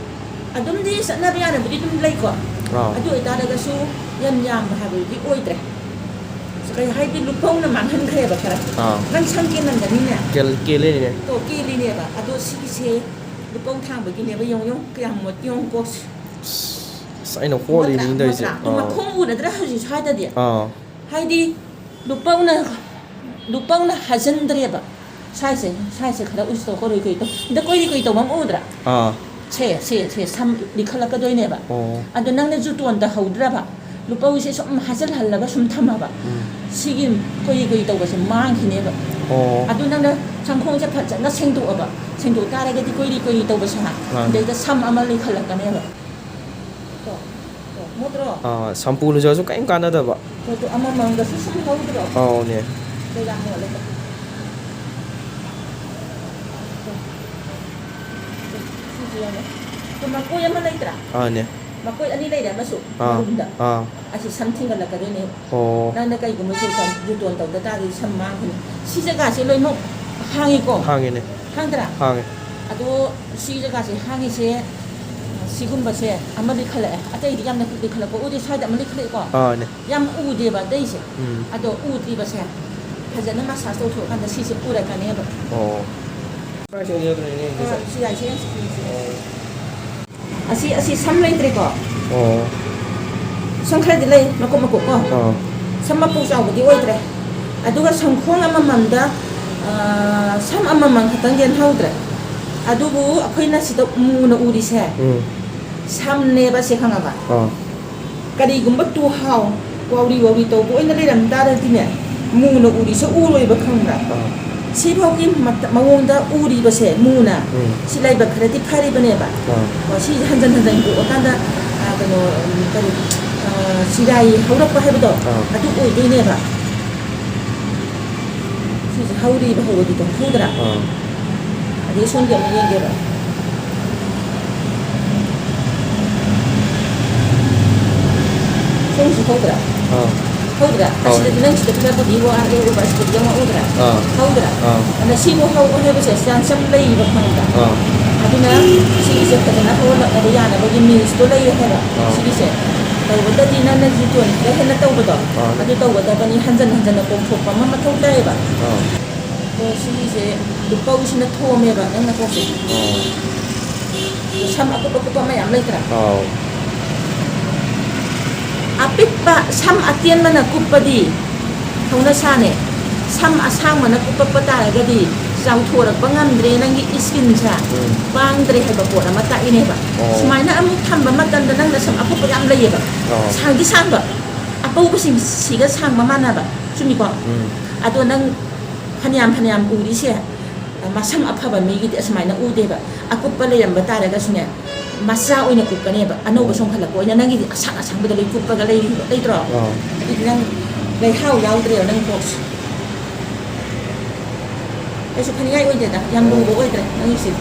ꯑꯗꯨꯝꯗꯤ ꯆꯠꯅꯕ ꯌꯥꯅꯕꯗꯤ ꯑꯗꯨꯝ ꯂꯩꯀꯣ꯫ ꯑꯥ꯫ ꯑꯗꯨ ꯑꯣꯏꯇꯥꯔꯒꯁꯨ ꯌꯥꯝ ꯌꯥꯝꯕ ꯍꯥꯏꯕꯗꯨꯗꯤ ꯑꯣꯏꯗ꯭ꯔꯦ꯫ ꯀꯩ ꯍꯥꯏꯗꯤ ꯂꯨꯄꯧꯅ ꯃꯥꯡꯍꯟꯈ꯭ꯔꯦꯕ ꯈꯔ꯫ ꯑꯥ꯫ ꯅꯪ ꯁꯝ ꯀꯦꯟꯂꯝꯒꯅꯤꯅꯦ꯫ ꯀꯦꯜ-, ꯀꯦꯜꯂꯤꯅꯦ꯫ ꯇꯣ, ꯀꯦꯜꯂꯤꯅꯦꯕ꯫ ꯑꯗꯣ ꯁꯤꯒꯤꯁꯦ ꯂꯨꯄꯧ ꯊꯥꯡꯕꯒꯤꯅꯦꯕ꯫ ꯌꯦꯡꯉꯨ, ꯌꯦꯡꯉꯨ, ꯀꯌꯥꯝ ꯃꯣꯠ-, ꯌꯦꯡꯉꯨ ꯀꯣꯛꯁꯦ꯫ ꯑꯁ, ꯑꯩꯅ ꯍꯣꯠꯂꯤꯅꯤ ꯅꯠꯇ꯭ꯔꯥ? ꯇꯧꯔꯤꯁꯦ꯫ ꯅꯠꯇ꯭ꯔꯥ? ꯑꯗꯨ ꯑꯥ꯫ ꯃꯈꯣꯡ ꯎꯅꯗ꯭ꯔꯥ ꯍꯧꯖꯤꯛ ꯁ꯭ꯋꯥꯏꯗꯗꯤ? ꯑꯥ꯫ ꯍꯥꯏꯗꯤ ꯂꯨꯄꯧꯅ, ꯂꯨꯄꯧꯅ ꯍꯥꯖꯟꯗ꯭ꯔꯦꯕ꯫ ꯁ꯭ꯋꯥꯏꯁꯦ, ꯁ꯭ꯋꯥꯏꯁꯦ ꯈꯔ ꯎꯁꯤꯇꯣ ꯀꯣꯔꯤ ꯀꯣꯔꯤ ꯇꯧ-, ꯗ ꯀꯣꯏꯔꯤ ꯀꯣꯏꯔꯤ ꯇꯧꯕ ꯑꯃ ꯎꯗ꯭ꯔꯥ? ꯑꯥ꯫ ꯁꯦ, ꯁꯦ, ꯁꯦ, ꯁꯝ ꯂꯤꯈꯠꯂꯛꯀꯗꯣꯏꯅꯦꯕ꯫ ꯑꯣ꯫ ꯑꯗꯣ ꯅꯪꯅ ꯖꯨꯇꯣꯟ ꯇꯧꯍꯧꯗ꯭ꯔꯕ, ꯂꯨꯄꯧꯁꯦ ꯁꯨꯝ ꯍꯥꯖꯜꯍꯜꯂꯒ ꯁꯨꯝ ꯊꯝꯃꯕ, ꯎꯝ꯫ ꯁꯤꯒꯤ ꯀꯣꯏꯔꯤ ꯀꯣꯏꯔꯤ ꯇꯧꯕꯁꯦ ꯃꯥꯡꯈꯤꯅꯦꯕ꯫ ꯑꯣ꯫ ꯑꯗꯨ ꯅꯪꯅ ꯁꯝꯈꯣꯡꯁꯦ ꯐꯖꯅ ꯁꯦꯡꯗꯣꯛꯑꯕ, ꯁꯦꯡꯗꯣꯛ ꯇꯥꯔꯒꯗꯤ ꯀꯣꯏꯔꯤ ꯀꯣꯏꯔꯤ ꯇꯧꯕꯁꯦ, ꯃꯥꯅꯦ꯫ ꯑꯗꯩꯗ ꯁꯝ ꯑꯃ ꯂꯤꯈꯠꯂꯛꯀꯅꯦꯕ꯫ ꯇꯣ, ꯇꯣ, ꯃꯣꯠꯇ꯭ꯔꯣ? ꯑꯥ, ꯁꯝꯄꯨ ꯂꯨꯖꯔꯁꯨ ꯀꯔꯤꯝ ꯀꯥꯟꯅꯗꯕ꯫ ꯄꯣꯠꯇꯣ ꯑꯃꯃꯝꯗꯁꯨ ꯁꯨꯝ ꯍꯧꯗ꯭ꯔꯣ? ꯑꯧꯅꯦ꯫ ꯀꯌꯥꯝ ꯃꯣꯠꯂꯦ꯫ ꯁꯤꯁꯨ ꯌꯦꯡꯉꯣ꯫ ꯑꯗꯣ ꯃꯀꯣꯏ ꯑꯃ ꯂꯩꯇ꯭ꯔꯥ? ꯑꯥꯅꯦ꯫ ꯃꯀꯣꯏ ꯑꯅꯤ ꯂꯩꯔꯦ, ꯑꯃꯁꯨ ꯑꯥ, ꯃꯔꯨꯝꯗ꯫ ꯑꯥ꯫ ꯑꯁꯤ ꯁꯝ ꯊꯤꯡꯒꯠꯂꯛꯀꯗꯣꯏꯅꯦ꯫ ꯑꯣ꯫ ꯅꯪꯅ ꯀꯩꯒꯨꯝꯕ ꯖꯨꯇꯣꯟ, ꯖꯨꯇꯣꯟ ꯇꯧꯗ ꯇꯥꯔꯗꯤ ꯁꯝ ꯃꯥꯡꯒꯅꯤ꯫ ꯁꯤ ꯖꯒꯥꯁꯦ ꯂꯣꯏꯅꯃꯛ ꯍꯥꯡꯉꯤꯀꯣ? ꯍꯥꯡꯉꯤꯅꯦ꯫ ꯍꯥꯡꯗ꯭ꯔꯥ? ꯍꯥꯡꯉꯦ꯫ ꯑꯗꯣ ꯁꯤ ꯖꯒꯥꯁꯦ ꯍꯥꯡꯉꯤꯁꯦ, ꯁꯤꯒꯨꯝꯕꯁꯦ ꯑꯃ ꯂꯤꯈꯠꯂꯛꯑꯦ꯫ ꯑꯇꯩꯗꯤ ꯌꯥꯝꯅ ꯂꯤꯈꯠꯂꯛꯄ ꯎꯗꯦ, ꯁ꯭ꯋꯥꯏꯗ ꯑꯃ ꯂꯤꯈꯠꯂꯛꯑꯦꯀꯣ? ꯑꯥꯅꯦ꯫ ꯌꯥꯝ ꯎꯗꯦꯕ ꯑꯇꯩꯁꯦ꯫ ꯎꯝ꯫ ꯑꯗꯣ ꯎꯗ꯭ꯔꯤꯕꯁꯦ ꯐꯖꯅ ꯃꯁꯥꯁ ꯇꯧꯊꯣꯛꯑꯀꯥꯟꯗ ꯁꯤꯁꯦ ꯎꯔꯛꯀꯅꯦꯕ꯫ ꯑꯣ꯫ ꯁꯤ ꯌꯥꯏꯁꯦ, ꯌꯥꯏꯁꯦ, ꯌꯥꯏꯁꯦ꯫ ꯑꯣ꯫ ꯑꯁꯤ, ꯑꯁꯤ ꯁꯝ ꯂꯩꯇ꯭ꯔꯦꯀꯣ? ꯑꯣ꯫ ꯁꯝ ꯈꯔꯗꯤ ꯂꯩ, ꯃꯀꯨꯞ ꯃꯀꯨꯞ ꯀꯣ꯫ ꯑꯥ꯫ ꯁꯝ ꯃꯄꯨ ꯆꯥꯎꯕꯗꯤ ꯑꯣꯏꯗ꯭ꯔꯦ꯫ ꯑꯗꯨꯒ ꯁꯝꯈꯣꯡ ꯑꯃꯃꯝꯗ, ꯑꯥ, ꯁꯝ ꯑꯃꯃꯝ ꯈꯛꯇꯪ ꯂꯦꯝꯍꯧꯗ꯭ꯔꯦ꯫ ꯑꯗꯨꯕꯨ ꯑꯩꯈꯣꯏꯅ ꯁꯤꯗ ꯃꯨꯅ ꯎꯔꯤꯁꯦ, ꯎꯝ꯫ ꯁꯝꯅꯦꯕ ꯁꯦ, ꯈꯪꯉꯕ? ꯑꯥ꯫ ꯀꯔꯤꯒꯨꯝꯕ ꯇꯨꯍꯥꯎ, ꯋꯥꯎꯔꯤ ꯋꯥꯎꯔꯤ ꯇꯧꯕ ꯑꯣꯏꯅ ꯂꯩꯔꯝ ꯇꯥꯔꯗꯤꯅꯦ, ꯃꯨꯅ ꯎꯔꯤꯁꯦ ꯎꯔꯣꯏꯕ, ꯈꯪꯕ꯭ꯔꯥ? ꯑꯥ꯫ ꯁꯤꯐꯥꯎꯒꯤ ꯃꯇ-, ꯃꯑꯣꯡꯗ ꯎꯔꯤꯕꯁꯦ ꯃꯨꯅ, ꯎꯝ꯫ ꯁꯤ ꯂꯥꯏꯕꯛ ꯈꯔꯗꯤ ꯐꯔꯤꯕꯅꯦꯕ꯫ ꯑꯥ꯫ ꯀꯣ, ꯁꯤꯁꯦ ꯍꯟꯖꯟ ꯍꯟꯖꯟ ꯄꯣꯛꯑꯀꯥꯟꯗ, ꯑ, ꯀꯩꯅꯣ, ꯎꯝ, ꯀꯔꯤ, ꯑ, ꯆꯤꯔꯥꯏ ꯍꯧꯔꯛꯄ ꯍꯥꯏꯕꯗꯣ, ꯑꯥ꯫ ꯑꯗꯨ ꯑꯣꯏꯗꯣꯏꯅꯦꯕ꯫ ꯁꯤꯁꯦ ꯍꯧꯔꯤꯕ ꯍꯧꯔꯗꯤ ꯇꯣꯛꯊꯣꯛꯎꯗ꯭ꯔꯥ? ꯑꯥ꯫ ꯑꯗꯩ ꯁꯣꯝꯒꯤ ꯑꯃꯨꯛ ꯌꯦꯡꯒꯦꯕ꯫ ꯁꯣꯝꯁꯤ ꯍꯧꯗ꯭ꯔꯥ? ꯑꯥ꯫ ꯍꯧꯗ꯭ꯔꯥ? ꯍꯧꯔꯦ꯫ ꯑꯁꯤꯗꯗꯤ ꯅꯪ ꯁꯤꯗ ꯈꯔꯕꯨꯗꯤ ꯋꯥꯠꯂꯦ, ꯑꯁꯤꯗꯗꯤ ꯑꯃ ꯍꯧꯗ꯭ꯔꯥ? ꯑꯥ꯫ ꯍꯧꯗ꯭ꯔꯥ? ꯑꯥ꯫ ꯑꯗꯨꯅ ꯁꯤꯕꯨ ꯍꯧꯕ ꯍꯥꯏꯕꯁꯦ ꯆꯥꯟꯁ ꯌꯥꯝ ꯂꯩꯌꯦꯕ, ꯈꯪꯕ꯭ꯔꯥ? ꯑꯥ꯫ ꯑꯗꯨꯅ ꯁꯤꯒꯤꯁꯦ ꯐꯖꯅ ꯍꯧꯔꯛꯅꯕ ꯌꯥꯅꯕꯒꯤ ꯃꯤꯜꯁꯇꯣ ꯂꯩꯌꯦ ꯍꯥꯏꯕ꯫ ꯑꯥ꯫ ꯁꯤꯒꯤꯁꯦ ꯇꯧꯕꯗꯗꯤ ꯅꯪꯅ ꯖꯨꯇꯣꯟ ꯈꯔ ꯍꯦꯟꯅ ꯇꯧꯕꯗꯣ, ꯑꯥ꯫ ꯑꯗꯨ ꯇꯧꯒꯗꯕꯅꯤ, ꯍꯟꯖꯟ ꯍꯟꯖꯟꯅ ꯄꯣꯝꯊꯣꯛꯄ ꯑꯃ ꯃꯊꯧ ꯇꯥꯏꯌꯦꯕ꯫ ꯑꯥ꯫ ꯑꯗꯣ ꯁꯤꯒꯤꯁꯦ ꯂꯨꯄꯧꯁꯤꯅ ꯊꯣꯝꯃꯦꯕ ꯅꯪ ꯅꯀꯣꯛꯁꯦ꯫ ꯑꯣ꯫ ꯁꯝ ꯑꯀꯨꯞ ꯑꯀꯨꯞꯄ ꯃꯌꯥꯝ ꯂꯩꯇ꯭ꯔꯥ? ꯑꯥꯎ꯫ ꯑꯄꯤꯛꯄ ꯁꯝ ꯑꯇꯦꯟꯕꯅ ꯀꯨꯞꯄꯗꯤ ꯍꯧꯅ ꯁꯥꯅꯦ꯫ ꯁꯝ ꯑꯁꯥꯡꯕꯅ ꯀꯨꯞꯄꯛꯄ ꯇꯥꯔꯒꯗꯤ ꯆꯥꯎꯊꯣꯔꯛꯄ ꯉꯝꯗ꯭ꯔꯦ, ꯅꯪꯒꯤ ꯏꯁꯀꯤꯟꯁꯦ ꯎꯝ꯫ ꯄꯥꯡꯗ꯭ꯔꯦ ꯍꯥꯏꯕ ꯄꯣꯠ ꯑꯃ ꯇꯥꯛꯏꯅꯦꯕ꯫ ꯑꯣ꯫ ꯁꯨꯃꯥꯏꯅ ꯑꯃꯨꯛ ꯊꯝꯕ ꯃꯇꯝꯗ ꯅꯪꯅ ꯁꯝ ꯑꯀꯨꯞꯄ ꯌꯥꯝ ꯂꯩꯌꯦꯕ꯫ ꯑꯣ꯫ ꯁꯥꯡꯗꯤ ꯁꯥꯡꯕ, ꯑꯄꯧꯕꯁꯤꯡꯁꯤꯒ ꯁꯥꯡꯕ ꯃꯥꯟꯅꯕ, ꯆꯨꯝꯃꯤꯀꯣ? ꯎꯝ꯫ ꯑꯗꯣ ꯅꯪ ꯐꯅꯌꯥꯝ ꯐꯅꯌꯥꯝ ꯎꯔꯤꯁꯦ, ꯃꯁꯝ ꯑꯐꯕ ꯃꯤꯒꯤꯗꯤ ꯑꯁꯨꯃꯥꯏꯅ ꯎꯗꯦꯕ꯫ ꯑꯀꯨꯞꯄ ꯂꯩꯔꯝꯕ ꯇꯥꯔꯒꯁꯨꯅꯦ, ꯃꯆꯥ ꯑꯣꯏꯅ ꯀꯨꯞꯀꯅꯦꯕ꯫ ꯑꯅꯧꯕ ꯎꯝ꯫ ꯆꯣꯡꯈꯠꯂꯛꯄ ꯑꯣꯏꯅ ꯅꯪꯒꯤꯗꯤ ꯑꯁꯥꯡ ꯑꯁꯥꯡꯕꯗ ꯂꯣꯏ ꯀꯨꯞꯄꯒ ꯂꯩꯔꯤꯕ, ꯂꯩꯇ꯭ꯔꯣ? ꯑꯥ꯫ ꯑꯗꯨꯗꯤ ꯅꯪ ꯂꯩꯍꯥꯎ ꯌꯥꯎꯗ꯭ꯔꯦꯕ ꯅꯪ ꯀꯣꯛꯁꯦ꯫ ꯀꯩꯁꯨ ꯐꯅꯤꯡꯉꯥꯏ ꯑꯣꯏꯗꯦꯗ, ꯌꯥꯝ ꯂꯨꯕ ꯑꯣꯏꯗ꯭ꯔꯦ ꯅꯪꯒꯤꯁꯦ꯫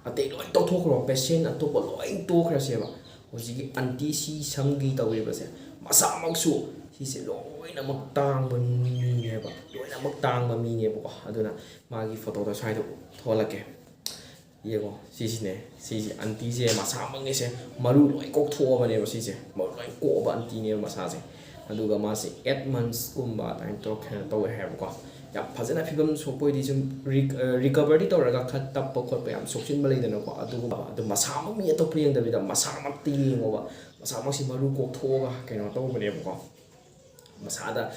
ꯑꯇꯩ ꯂꯣꯏ ꯇꯧꯊꯣꯛꯈ꯭ꯔꯣ꯫ ꯄꯦꯁꯦꯟ ꯑꯇꯣꯞꯄ ꯂꯣꯏ ꯇꯣꯛꯈ꯭ꯔꯁꯦꯕ, ꯍꯧꯖꯤꯛꯀꯤ ꯑꯟꯇꯤ ꯁꯤ ꯁꯝꯒꯤ ꯇꯧꯔꯤꯕꯁꯦ ꯃꯁꯥꯃꯛꯁꯨ ꯁꯤꯁꯦ ꯂꯣꯏꯅꯃꯛ ꯇꯥꯡꯕ ꯃꯤꯅꯦꯕ, ꯂꯣꯏꯅꯃꯛ ꯇꯥꯡꯕ ꯃꯤꯅꯦꯕꯀꯣ꯫ ꯑꯗꯨꯅ ꯃꯥꯒꯤ ꯐꯣꯇꯣꯗꯣ ꯁ꯭ꯋꯥꯏꯗ ꯊꯣꯛꯍꯜꯂꯛꯀꯦ꯫ ꯌꯦꯡꯉꯣ, ꯁꯤꯁꯤꯅꯦ, ꯁꯤꯁꯦ ꯑꯟꯇꯤꯁꯦ ꯃꯁꯥꯃꯛꯅꯤꯁꯦ, ꯃꯔꯨ ꯂꯣꯏ ꯀꯣꯛꯊꯣꯛꯑꯕꯅꯦꯕ꯫ ꯁꯤꯁꯦ ꯃꯔꯨ ꯂꯣꯏ ꯀꯣꯛꯑꯕ ꯑꯟꯇꯤꯅꯦꯕ ꯃꯁꯥꯁꯦ꯫ ꯑꯗꯨꯒ ꯃꯥꯁꯦ ꯑꯦꯠ ꯃꯟꯁꯀꯨꯝꯕ ꯑꯗꯨꯃꯥꯏꯅ ꯇꯧꯔ ꯀꯩꯅꯣ ꯇꯧꯋꯦ ꯍꯥꯏꯕꯀꯣ꯫ ꯌꯥꯝ ꯐꯖꯅ ꯐꯤꯕꯝ ꯁꯣꯛꯄ ꯑꯣꯏꯗꯤ ꯁꯨꯝ ꯔꯤꯀ-, ꯑ, ꯔꯤꯀꯕꯔꯗꯤ ꯇꯧꯔꯒ ꯈꯔ ꯇꯞꯄ ꯈꯣꯠꯄ ꯌꯥꯝ ꯁꯣꯛꯆꯤꯟꯕ ꯂꯩꯗꯅꯀꯣ꯫ ꯑꯗꯨꯒꯨꯝꯕ ꯑꯗꯨ ꯃꯁꯥꯃꯛ ꯃꯤ ꯑꯇꯣꯞꯄ ꯌꯦꯡꯗꯕꯤꯗ ꯃꯁꯥꯃꯛꯇꯤ ꯌꯦꯡꯉꯣꯕ꯫ ꯃꯁꯥꯃꯛꯁꯤ ꯃꯔꯨ ꯀꯣꯛꯊꯣꯛꯑꯒ ꯀꯩꯅꯣ ꯇꯧꯕꯅꯦꯕꯀꯣ꯫ ꯃꯁꯥꯗ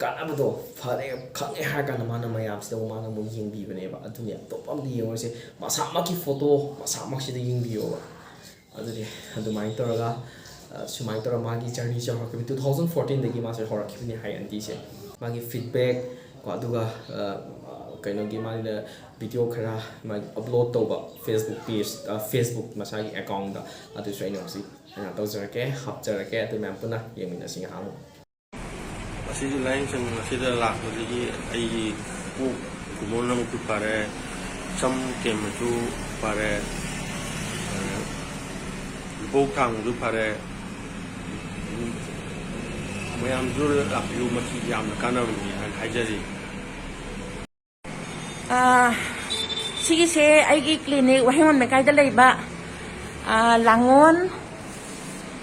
ꯀꯥꯟꯅꯕꯗꯣ ꯐꯔꯦ ꯈꯪꯉꯦ ꯍꯥꯏꯔ ꯀꯥꯟꯗ ꯃꯥꯅ ꯃꯌꯥꯝꯁꯤꯗ ꯑꯃꯨꯛ ꯃꯥꯅ ꯑꯃꯨꯛ ꯌꯦꯡꯕꯤꯕꯅꯦꯕ꯫ ꯑꯗꯨꯅꯤ ꯑꯇꯣꯞꯄ ꯑꯝꯗ ꯌꯦꯡꯉꯨꯔꯁꯦ, ꯃꯁꯥꯃꯛꯀꯤ ꯐꯣꯇꯣ ꯃꯁꯥꯃꯛꯁꯤꯗ ꯌꯦꯡꯕꯤꯌꯣꯕ꯫ ꯑꯗꯨꯗꯤ ꯑꯗꯨꯃꯥꯏꯅ ꯇꯧꯔꯒ, ꯑ, ꯁꯨꯃꯥꯏꯅ ꯇꯧꯔꯒ ꯃꯥꯒꯤ ꯖꯔꯅꯤꯁꯦ ꯍꯧꯔꯛꯈꯤꯕꯅꯤ꯫ Two thousand fourteen ꯗꯒꯤ ꯃꯥꯁꯦ ꯍꯧꯔꯛꯈꯤꯕꯅꯤ ꯍꯥꯏ ꯑꯟꯇꯤꯁꯦ꯫ ꯃꯥꯒꯤ ꯐꯤꯗꯕꯦꯛ ꯀꯣ, ꯑꯗꯨꯒ, ꯑ, ꯀꯩꯅꯣꯒꯤ ꯃꯥꯅ ꯚꯤꯗꯤꯑꯣ ꯈꯔ ꯃꯥꯒꯤ ꯑꯞꯂꯣꯗ ꯇꯧꯕ ꯐꯦꯁꯕꯨꯛ ꯄꯦꯖ, ꯑ, ꯐꯦꯁꯕꯨꯛ ꯃꯁꯥꯒꯤ ꯑꯦꯀꯥꯎꯟꯗ, ꯑꯗꯨꯁꯨ ꯑꯩꯅ ꯍꯧꯖꯤꯛ ꯀꯩꯅꯣ ꯇꯧꯖꯔꯛꯀꯦ, ꯍꯥꯞꯆꯔꯛꯀꯦ꯫ ꯑꯗꯨ ꯃꯌꯥꯝ ꯄꯨꯟꯅ ꯌꯦꯡꯃꯤꯟꯅꯁꯤ ꯉꯥꯏꯍꯥꯛ ꯑꯃꯨꯛ꯫ ꯑꯁꯤꯒꯤ ꯂꯥꯏꯌꯦꯡ ꯁꯪ ꯑꯁꯤꯗ ꯂꯥꯛꯄꯗꯒꯤ ꯑꯩꯒꯤ ꯀꯣꯛ ꯀꯨꯃꯣꯟꯅꯕꯁꯨ ꯐꯔꯦ, ꯁꯝ ꯀꯦꯟꯕꯁꯨ ꯐꯔꯦ, ꯑꯗ ꯂꯨꯄꯧ ꯊꯥꯡꯕꯁꯨ ꯐꯔꯦ꯫ ꯃꯌꯥꯝꯁꯨ ꯂꯥꯛꯄꯤꯌꯨ, ꯃꯁꯤ ꯌꯥꯝꯅ ꯀꯥꯟꯅꯕꯅꯤ ꯍꯥꯏꯅ ꯍꯥꯏꯖꯔꯤ꯫ ꯑꯥ, ꯁꯤꯒꯤꯁꯦ ꯑꯩꯒꯤ ꯀ꯭ꯂꯤꯅꯤꯛ, ꯋꯥꯍꯦꯡꯕꯝ ꯂꯩꯀꯥꯏꯗ ꯂꯩꯕ, ꯑꯥ, ꯂꯥꯡꯉꯣꯜ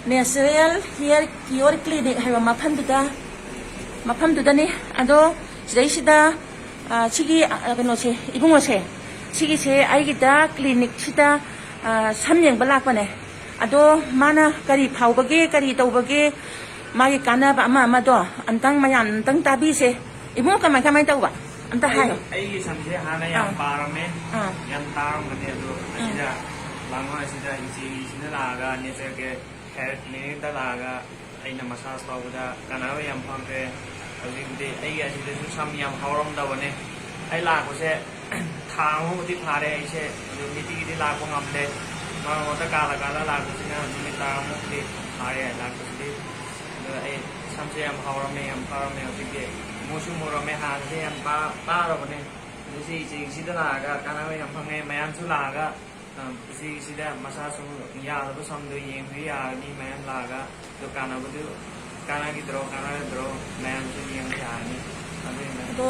ꯅꯦꯆꯔꯦꯜ ꯍꯤꯌꯔ ꯀꯤꯌꯣꯔ ꯀ꯭ꯂꯤꯅꯤꯛ ꯍꯥꯏꯕ ꯃꯐꯝꯗꯨꯗ, ꯃꯐꯝꯗꯨꯗꯅꯤ꯫ ꯑꯗꯣ ꯁꯤꯗꯩꯁꯤꯗ, ꯑꯥ, ꯁꯤꯒꯤ, ꯑꯥ, ꯀꯩꯅꯣꯁꯦ, ꯏꯕꯨꯡꯉꯣꯁꯦ, ꯁꯤꯒꯤꯁꯦ ꯑꯩꯒꯤꯗ ꯀ꯭ꯂꯤꯅꯤꯛꯁꯤꯗ, ꯑꯥ, ꯁꯝ ꯌꯦꯡꯕ ꯂꯥꯛꯄꯅꯦ꯫ ꯑꯗꯣ ꯃꯥꯅ ꯀꯔꯤ ꯐꯥꯎꯕꯒꯦ, ꯀꯔꯤ ꯇꯧꯕꯒꯦ, ꯃꯥꯒꯤ ꯀꯥꯟꯅꯕ ꯑꯃ ꯑꯃꯗꯣ ꯑꯝꯇꯪ ꯃꯌꯥꯝ ꯑꯝꯇꯪ ꯇꯥꯕꯤꯁꯦ꯫ ꯏꯕꯨꯡꯉꯣ, ꯀꯃꯥꯏ, ꯀꯃꯥꯏ ꯇꯧꯕ? ꯑꯝꯇ ꯍꯥꯏꯌꯣ꯫ ꯑꯩꯒꯤ ꯁꯝꯁꯦ ꯍꯥꯟꯅ ꯌꯥꯝ ꯑꯥ꯫ ꯄꯥꯔꯝꯃꯦ, ꯑꯥ꯫ ꯌꯥꯝ ꯇꯥꯔꯝꯕꯅꯦ, ꯑꯗꯣ ꯎꯝ꯫ ꯑꯁꯤꯗ ꯂꯥꯡꯒꯣꯜ ꯑꯁꯤꯗ ꯏꯆꯦꯒꯤꯁꯤꯅ ꯂꯥꯛꯑꯒ ꯅꯦꯆꯔ ꯀꯦꯌꯔ ꯍꯦꯌꯔ ꯀ꯭ꯂꯤꯅꯤꯛꯇ ꯂꯥꯛꯑꯒ ꯑꯩꯅ ꯃꯁꯥꯖ ꯇꯧꯕꯗ ꯀꯥꯟꯅꯕ ꯌꯥꯝ ꯐꯪꯈ꯭ꯔꯦ꯫ ꯍꯧꯖꯤꯛꯇꯤ ꯑꯩꯒꯤ ꯑꯁꯤꯗꯁꯨ ꯁꯝ ꯌꯥꯝ ꯍꯧꯔꯝꯗꯕꯅꯦ꯫ ꯑꯩ ꯂꯥꯛꯄꯁꯦ ꯊꯥ ꯑꯃꯃꯨꯛꯇꯤ ꯐꯥꯔꯦ ꯑꯩꯁꯦ, ꯑꯗꯨ ꯅꯨꯡꯇꯤꯒꯤꯗꯤ ꯂꯥꯛꯄ ꯉꯝꯗꯦ꯫ ꯃꯔꯛ ꯃꯔꯛꯇ ꯀꯥꯜꯂ ꯀꯥꯜꯂ ꯂꯥꯛꯄꯁꯤꯅ ꯅꯨꯃꯤꯠ ꯇꯔꯥꯃꯨꯛꯇꯤ ꯐꯥꯔꯦ ꯂꯥꯛꯄꯁꯤꯗꯤ꯫ ꯑꯗꯣ ꯑꯩ ꯁꯝꯁꯦ ꯌꯥꯝ ꯍꯧꯔꯝꯃꯦ, ꯌꯥꯝ ꯐꯔꯝꯃꯦ ꯍꯧꯖꯤꯛꯇꯤ꯫ ꯃꯨꯁꯨ ꯃꯨꯔꯝꯃꯦ, ꯍꯥꯟꯅꯗꯤ ꯌꯥꯝ ꯄꯥ-, ꯄꯥꯔꯕꯅꯦ꯫ ꯑꯗꯨ ꯁꯤ ꯏꯆꯦꯁꯤꯗ ꯂꯥꯛꯑꯒ ꯀꯥꯟꯅꯕ ꯌꯥꯝ ꯐꯪꯉꯦ꯫ ꯃꯌꯥꯝꯁꯨ ꯂꯥꯛꯑꯒ ꯏꯆꯦꯒꯤꯁꯤꯗ ꯃꯁꯥ ꯁꯨꯝ ꯌꯥꯗꯕ ꯁꯝꯗꯣ ꯌꯦꯡꯕ ꯌꯥꯔꯅꯤ, ꯃꯌꯥꯝ ꯂꯥꯛꯑꯒ꯫ ꯑꯗꯨ ꯀꯥꯟꯅꯕꯗꯨ ꯀꯥꯟꯅꯈꯤꯗ꯭ꯔꯣ, ꯀꯥꯟꯅꯔꯗ꯭ꯔꯣ, ꯃꯌꯥꯝꯁꯨ ꯌꯦꯡꯕ ꯌꯥꯔꯅꯤ꯫ ꯑꯗꯨꯅ ꯑꯗꯣ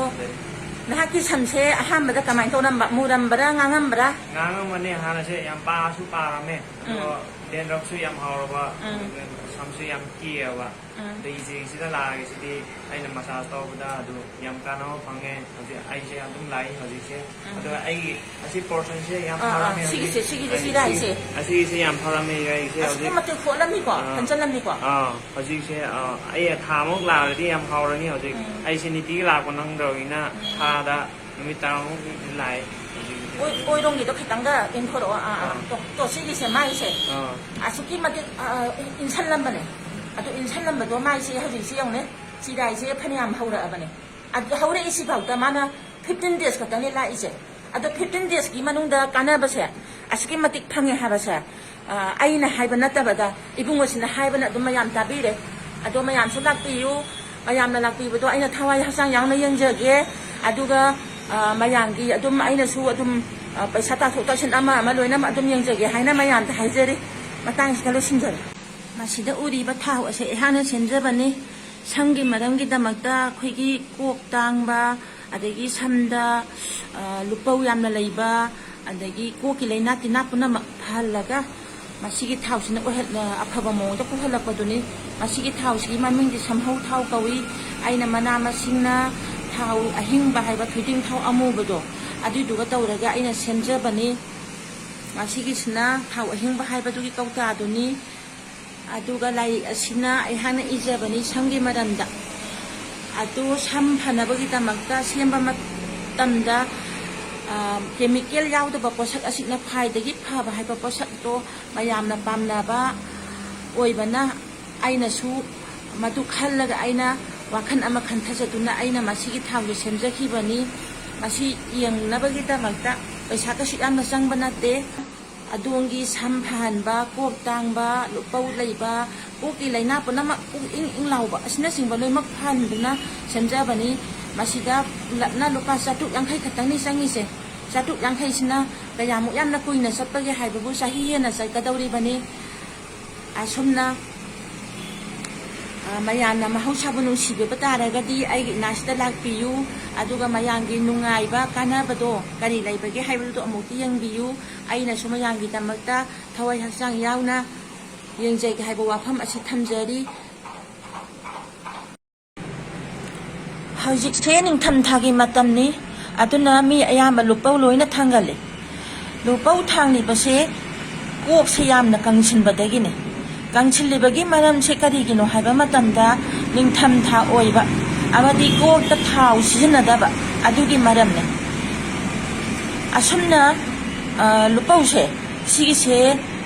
ꯅꯍꯥꯛꯀꯤ ꯁꯝꯁꯦ ꯑꯍꯥꯟꯕꯗ ꯀꯃꯥꯏꯅ ꯇꯧꯔꯝꯕ? ꯃꯨꯔꯝꯕ꯭ꯔꯥ, ꯉꯥꯡꯉꯝꯕ꯭ꯔꯥ? ꯉꯥꯡꯉꯝꯕꯅꯦ ꯍꯥꯟꯅꯁꯦ, ꯌꯥꯝ ꯄꯥꯁꯨ ꯄꯥꯔꯝꯃꯦ꯫ ꯑꯗꯣ ꯎꯝ꯫ ꯗꯦꯟꯗ꯭ꯔꯞꯁꯨ ꯌꯥꯝ ꯍꯧꯔꯕ, ꯎꯝ꯫ ꯁꯝꯁꯨ ꯌꯥꯝ ꯀꯦꯑꯕ꯫ ꯎꯝ꯫ ꯑꯗ ꯏꯆꯦꯁꯤꯗ ꯂꯥꯛꯑꯒꯦ ꯁꯤꯗꯤ ꯑꯩꯅ ꯃꯁꯥꯁ ꯇꯧꯕꯗ ꯑꯗꯨ ꯌꯥꯝ ꯀꯥꯟꯅꯕ ꯐꯪꯉꯦ꯫ ꯍꯧꯖꯤꯛ ꯑꯩꯁꯦ ꯑꯗꯨꯝ ꯂꯥꯛꯏ ꯍꯧꯖꯤꯛꯁꯦ꯫ ꯎꯝ꯫ ꯑꯗꯣ ꯑꯩꯒꯤ ꯑꯁꯤ ꯄꯣꯔꯁꯟꯁꯦ ꯌꯥꯝ ꯑꯥ, ꯑꯥ, ꯐꯔꯝꯃꯦ ꯍꯧꯖꯤꯛ꯫ ꯁꯤꯒꯤꯁꯦ, ꯁꯤꯒꯤꯁꯦ, ꯑꯩ ꯁꯤ ꯁꯤ-, ꯔꯥꯏꯁꯦ꯫ ꯑꯁꯤꯒꯤꯁꯦ ꯌꯥꯝ ꯐꯔꯝꯃꯦ ꯑꯩꯁꯦ ꯑꯁꯨꯛꯀꯤ ꯍꯧꯖꯤꯛ꯫ ꯃꯇꯤꯛ ꯍꯣꯠꯂꯝꯃꯤꯀꯣ, ꯑꯥ, ꯍꯟꯖꯜꯂꯝꯃꯤꯀꯣ꯫ ꯑꯥ, ꯍꯧꯖꯤꯛꯁꯦ, ꯑꯥ, ꯑꯩ ꯊꯥ ꯑꯃꯨꯛ ꯂꯥꯛꯑꯗꯤ ꯌꯥꯝ ꯍꯧꯔꯅꯤ ꯍꯧꯖꯤꯛ꯫ ꯎꯝ꯫ ꯑꯩꯁꯦ ꯅꯤꯇꯤꯒꯤ ꯂꯥꯛꯄ ꯅꯪꯗ꯭ꯔꯕꯅꯤꯅ ꯎꯝ꯫ ꯊꯥꯗ ꯅꯨꯃꯤꯠ ꯇꯔꯥꯃꯨꯛ ꯂꯥꯛꯑꯦ ꯍꯧꯖꯤꯛ꯫ ꯑꯣꯏ-, ꯑꯣꯏꯔꯣꯝꯒꯤꯗꯣ ꯈꯤꯇꯪꯒ ꯏꯟꯊꯣꯔꯛꯑꯣ꯫ ꯑꯥ, ꯑꯥ, ꯑꯥ꯫ ꯇꯣ, ꯇꯣ, ꯁꯤꯒꯤꯁꯦ, ꯃꯥꯒꯤꯁꯦ꯫ ꯑꯥ꯫ ꯑꯁꯨꯛꯀꯤ ꯃꯇꯤꯛ, ꯑꯥ, ꯏꯟꯁꯜꯂꯝꯕꯅꯦ꯫ ꯑꯗꯨ ꯏꯟꯁꯜꯂꯝꯕꯗꯣ ꯃꯥꯏꯁꯦ ꯍꯧꯖꯤꯛꯁꯦ ꯌꯦꯡꯉꯨꯅꯦ꯫ ꯆꯤꯗꯥꯏꯁꯦ ꯐꯅꯌꯥꯝ ꯍꯧꯔꯛꯑꯕꯅꯦ꯫ ꯑꯗꯨ ꯍꯧꯔꯛꯏꯁꯤꯐꯥꯎꯗ ꯃꯥꯅ fifteen days ꯈꯛꯇꯅꯦ ꯂꯥꯛꯏꯁꯦ꯫ ꯑꯗꯣ fifteen days ꯀꯤ ꯃꯅꯨꯡꯗ ꯀꯥꯟꯅꯕꯁꯦ ꯑꯁꯨꯛꯀꯤ ꯃꯇꯤꯛ ꯐꯪꯉꯦ ꯍꯥꯏꯕꯁꯦ, ꯑ, ꯑꯩꯅ ꯍꯥꯏꯕ ꯅꯠꯇꯕꯗ ꯏꯕꯨꯡꯉꯣꯁꯤꯅ ꯍꯥꯏꯕꯅ ꯑꯗꯨꯝ ꯃꯌꯥꯝ ꯇꯥꯕꯤꯔꯦ꯫ ꯑꯗꯣ ꯃꯌꯥꯝꯁꯨ ꯂꯥꯛꯄꯤꯌꯨ꯫ ꯃꯌꯥꯝꯅ ꯂꯥꯛꯄꯤꯕꯗꯣ ꯑꯩꯅ ꯊꯋꯥꯏ ꯍꯛꯆꯥꯡ ꯌꯥꯎꯅ ꯌꯦꯡꯖꯒꯦ꯫ ꯑꯗꯨꯒ, ꯑ, ꯃꯌꯥꯝꯒꯤ ꯑꯗꯨꯝ ꯑꯩꯅꯁꯨ ꯑꯗꯨꯝ, ꯑ, ꯄꯩꯁꯥ ꯇꯥꯊꯣꯛ ꯇꯥꯁꯤꯟ ꯑꯃ ꯑꯃ ꯂꯣꯏꯅꯃꯛ ꯑꯗꯨꯝ ꯌꯦꯡꯖꯒꯦ ꯍꯥꯏꯅ ꯃꯌꯥꯝꯗ ꯍꯥꯏꯖꯔꯤ꯫ ꯃꯇꯥꯡꯁꯤꯗ ꯂꯣꯏꯁꯤꯟꯖꯔꯦ꯫ ꯃꯁꯤꯗ ꯎꯔꯤꯕ ꯊꯥꯎ ꯑꯁꯦ ꯑꯩꯍꯥꯛꯅ ꯁꯦꯝꯖꯕꯅꯤ꯫ ꯁꯝꯒꯤ ꯃꯔꯝꯒꯤꯗꯃꯛꯇ ꯑꯩꯈꯣꯏꯒꯤ ꯀꯣꯛ ꯇꯥꯡꯕ, ꯑꯗꯒꯤ ꯁꯝꯗ, ꯑ, ꯂꯨꯄꯧ ꯌꯥꯝꯅ ꯂꯩꯕ, ꯑꯗꯒꯤ ꯀꯣꯛꯀꯤ ꯂꯥꯏꯅꯥ ꯇꯤꯟꯅꯥ ꯄꯨꯝꯅꯃꯛ ꯐꯍꯜꯂꯒ ꯃꯁꯤꯒꯤ ꯊꯥꯎꯁꯤꯅ ꯑꯣꯏꯍꯜ-, ꯑ, ꯑꯐꯕ ꯃꯑꯣꯡꯗ ꯄꯨꯍꯜꯂꯛꯄꯗꯨꯅꯤ꯫ ꯃꯁꯤꯒꯤ ꯊꯥꯎꯁꯤꯒꯤ ꯃꯃꯤꯡꯗꯤ ꯁꯝꯍꯧ ꯊꯥꯎ ꯀꯧꯏ꯫ ꯑꯩꯅ ꯃꯅꯥ ꯃꯁꯤꯡꯅ ꯊꯥꯎ ꯑꯍꯤꯡꯕ ꯍꯥꯏꯕ ꯊꯣꯏꯗꯤꯡ ꯊꯥꯎ ꯑꯃꯨꯕꯗꯣ, ꯑꯗꯨꯏꯗꯨꯒ ꯇꯧꯔꯒ ꯑꯩꯅ ꯁꯦꯝꯖꯕꯅꯤ꯫ ꯃꯁꯤꯒꯤꯁꯤꯅ ꯊꯥꯎ ꯑꯍꯤꯡꯕ ꯍꯥꯏꯕꯗꯨꯒꯤ ꯀꯧꯇꯥꯗꯨꯅꯤ꯫ ꯑꯗꯨꯒ ꯂꯥꯏꯔꯤꯛ ꯑꯁꯤꯅ ꯑꯩꯍꯥꯛꯅ ꯏꯖꯕꯅꯤ ꯁꯝꯒꯤ ꯃꯔꯝꯗ꯫ ꯑꯗꯨ ꯁꯝ ꯐꯅꯕꯒꯤꯗꯃꯛꯇ ꯁꯦꯝꯕ ꯃꯇꯝꯗ, ꯑ, ꯀꯦꯃꯤꯀꯦꯜ ꯌꯥꯎꯗꯕ ꯄꯣꯠꯁꯛ ꯑꯁꯤꯅ ꯈ꯭ꯋꯥꯏꯗꯒꯤ ꯐꯕ ꯍꯥꯏꯕ ꯄꯣꯠꯁꯛꯇꯣ ꯃꯌꯥꯝꯅ ꯄꯥꯝꯅꯕ ꯑꯣꯏꯕꯅ, ꯑꯩꯅꯁꯨ ꯃꯗꯨ ꯈꯜꯂꯒ ꯑꯩꯅ ꯋꯥꯈꯜ ꯑꯃ ꯈꯟꯊꯖꯗꯨꯅ ꯑꯩꯅ ꯃꯁꯤꯒꯤ ꯊꯥꯎꯁꯦ ꯁꯦꯝꯖꯈꯤꯕꯅꯤ꯫ ꯃꯁꯤ ꯌꯦꯡꯅꯕꯒꯤꯗꯃꯛꯇ ꯄꯩꯁꯥ ꯀꯩꯁꯨ ꯌꯥꯝꯅ ꯆꯪꯕ ꯅꯠꯇꯦ꯫ ꯑꯗꯣꯝꯒꯤ ꯁꯝ ꯐꯍꯟꯕ, ꯀꯣꯛ ꯇꯥꯡꯕ, ꯂꯨꯄꯧ ꯂꯩꯕ, ꯀꯣꯛꯀꯤ ꯂꯥꯏꯅꯥ ꯄꯨꯝꯅꯃꯛ, ꯀꯣꯛ ꯏꯪ ꯏꯪ ꯂꯥꯎꯕ ꯑꯁꯤꯅꯆꯤꯡꯕ ꯂꯣꯏꯅꯃꯛ ꯐꯍꯟꯗꯨꯅ ꯁꯦꯝꯖꯕꯅꯤ꯫ ꯃꯁꯤꯗ ꯄꯨꯂꯞꯅ ꯂꯨꯄꯥ ꯆꯥꯇ꯭ꯔꯨꯛ ꯌꯥꯡꯈꯩ ꯈꯛꯇꯪꯅꯤ ꯆꯪꯉꯤꯁꯦ꯫ ꯆꯥꯇ꯭ꯔꯨꯛ ꯌꯥꯡꯈꯩꯁꯤꯅ ꯀꯌꯥꯃꯨꯛ ꯌꯥꯝꯅ ꯀꯨꯏꯅ ꯆꯠꯄꯒꯦ ꯍꯥꯏꯕꯕꯨ ꯆꯍꯤ ꯍꯦꯟꯅ ꯆꯠꯀꯗꯧꯔꯤꯕꯅꯤ꯫ ꯑꯁꯨꯝꯅ, ꯑ, ꯃꯌꯥꯝꯅ ꯃꯍꯧꯁꯥꯕꯨ ꯅꯨꯡꯁꯤꯕꯤꯕ ꯇꯥꯔꯒꯗꯤ ꯑꯩꯒꯤ ꯏꯅꯥꯛꯁꯤꯗ ꯂꯥꯛꯄꯤꯌꯨ, ꯑꯗꯨꯒ ꯃꯌꯥꯝꯒꯤ ꯅꯨꯡꯉꯥꯏꯕ ꯀꯥꯟꯅꯕꯗꯣ ꯀꯔꯤ ꯂꯩꯕꯒꯦ ꯍꯥꯏꯕꯗꯨ ꯑꯃꯨꯛꯇ ꯌꯦꯡꯕꯤꯌꯨ꯫ ꯑꯩꯅꯁꯨ ꯃꯌꯥꯝꯒꯤꯗꯃꯛꯇ ꯊꯋꯥꯏ ꯍꯛꯆꯥꯡ ꯌꯥꯎꯅ ꯌꯦꯡꯖꯒꯦ ꯍꯥꯏꯕ ꯋꯥꯐꯝ ꯑꯁꯤ ꯊꯝꯖꯔꯤ꯫ ꯍꯧꯖꯤꯛꯁꯦ ꯅꯤꯡꯊꯝꯊꯥꯒꯤ ꯃꯇꯝꯅꯤ, ꯑꯗꯨꯅ ꯃꯤ ꯑꯌꯥꯝꯕ ꯂꯨꯄꯧ ꯂꯣꯏꯅ ꯊꯥꯡꯒꯜꯂꯤ꯫ ꯂꯨꯄꯧ ꯊꯥꯡꯂꯤꯕꯁꯦ ꯀꯣꯛꯁꯦ ꯌꯥꯝꯅ ꯀꯪꯁꯤꯟꯕꯗꯒꯤꯅꯦ꯫ ꯀꯪꯁꯤꯜꯂꯤꯕꯒꯤ ꯃꯔꯝꯁꯦ ꯀꯔꯤꯒꯤꯅꯣ ꯍꯥꯏꯕ ꯃꯇꯝꯗ, ꯅꯤꯡꯊꯝꯊꯥ ꯑꯣꯏꯕ ꯑꯃꯗꯤ ꯀꯣꯛꯇ ꯊꯥꯎ ꯁꯤꯖꯤꯟꯅꯗꯕ, ꯑꯗꯨꯒꯤ ꯃꯔꯝꯅꯦ꯫ ꯑꯁꯨꯝꯅ, ꯑ, ꯂꯨꯄꯧꯁꯦ, ꯁꯤꯒꯤꯁꯦ,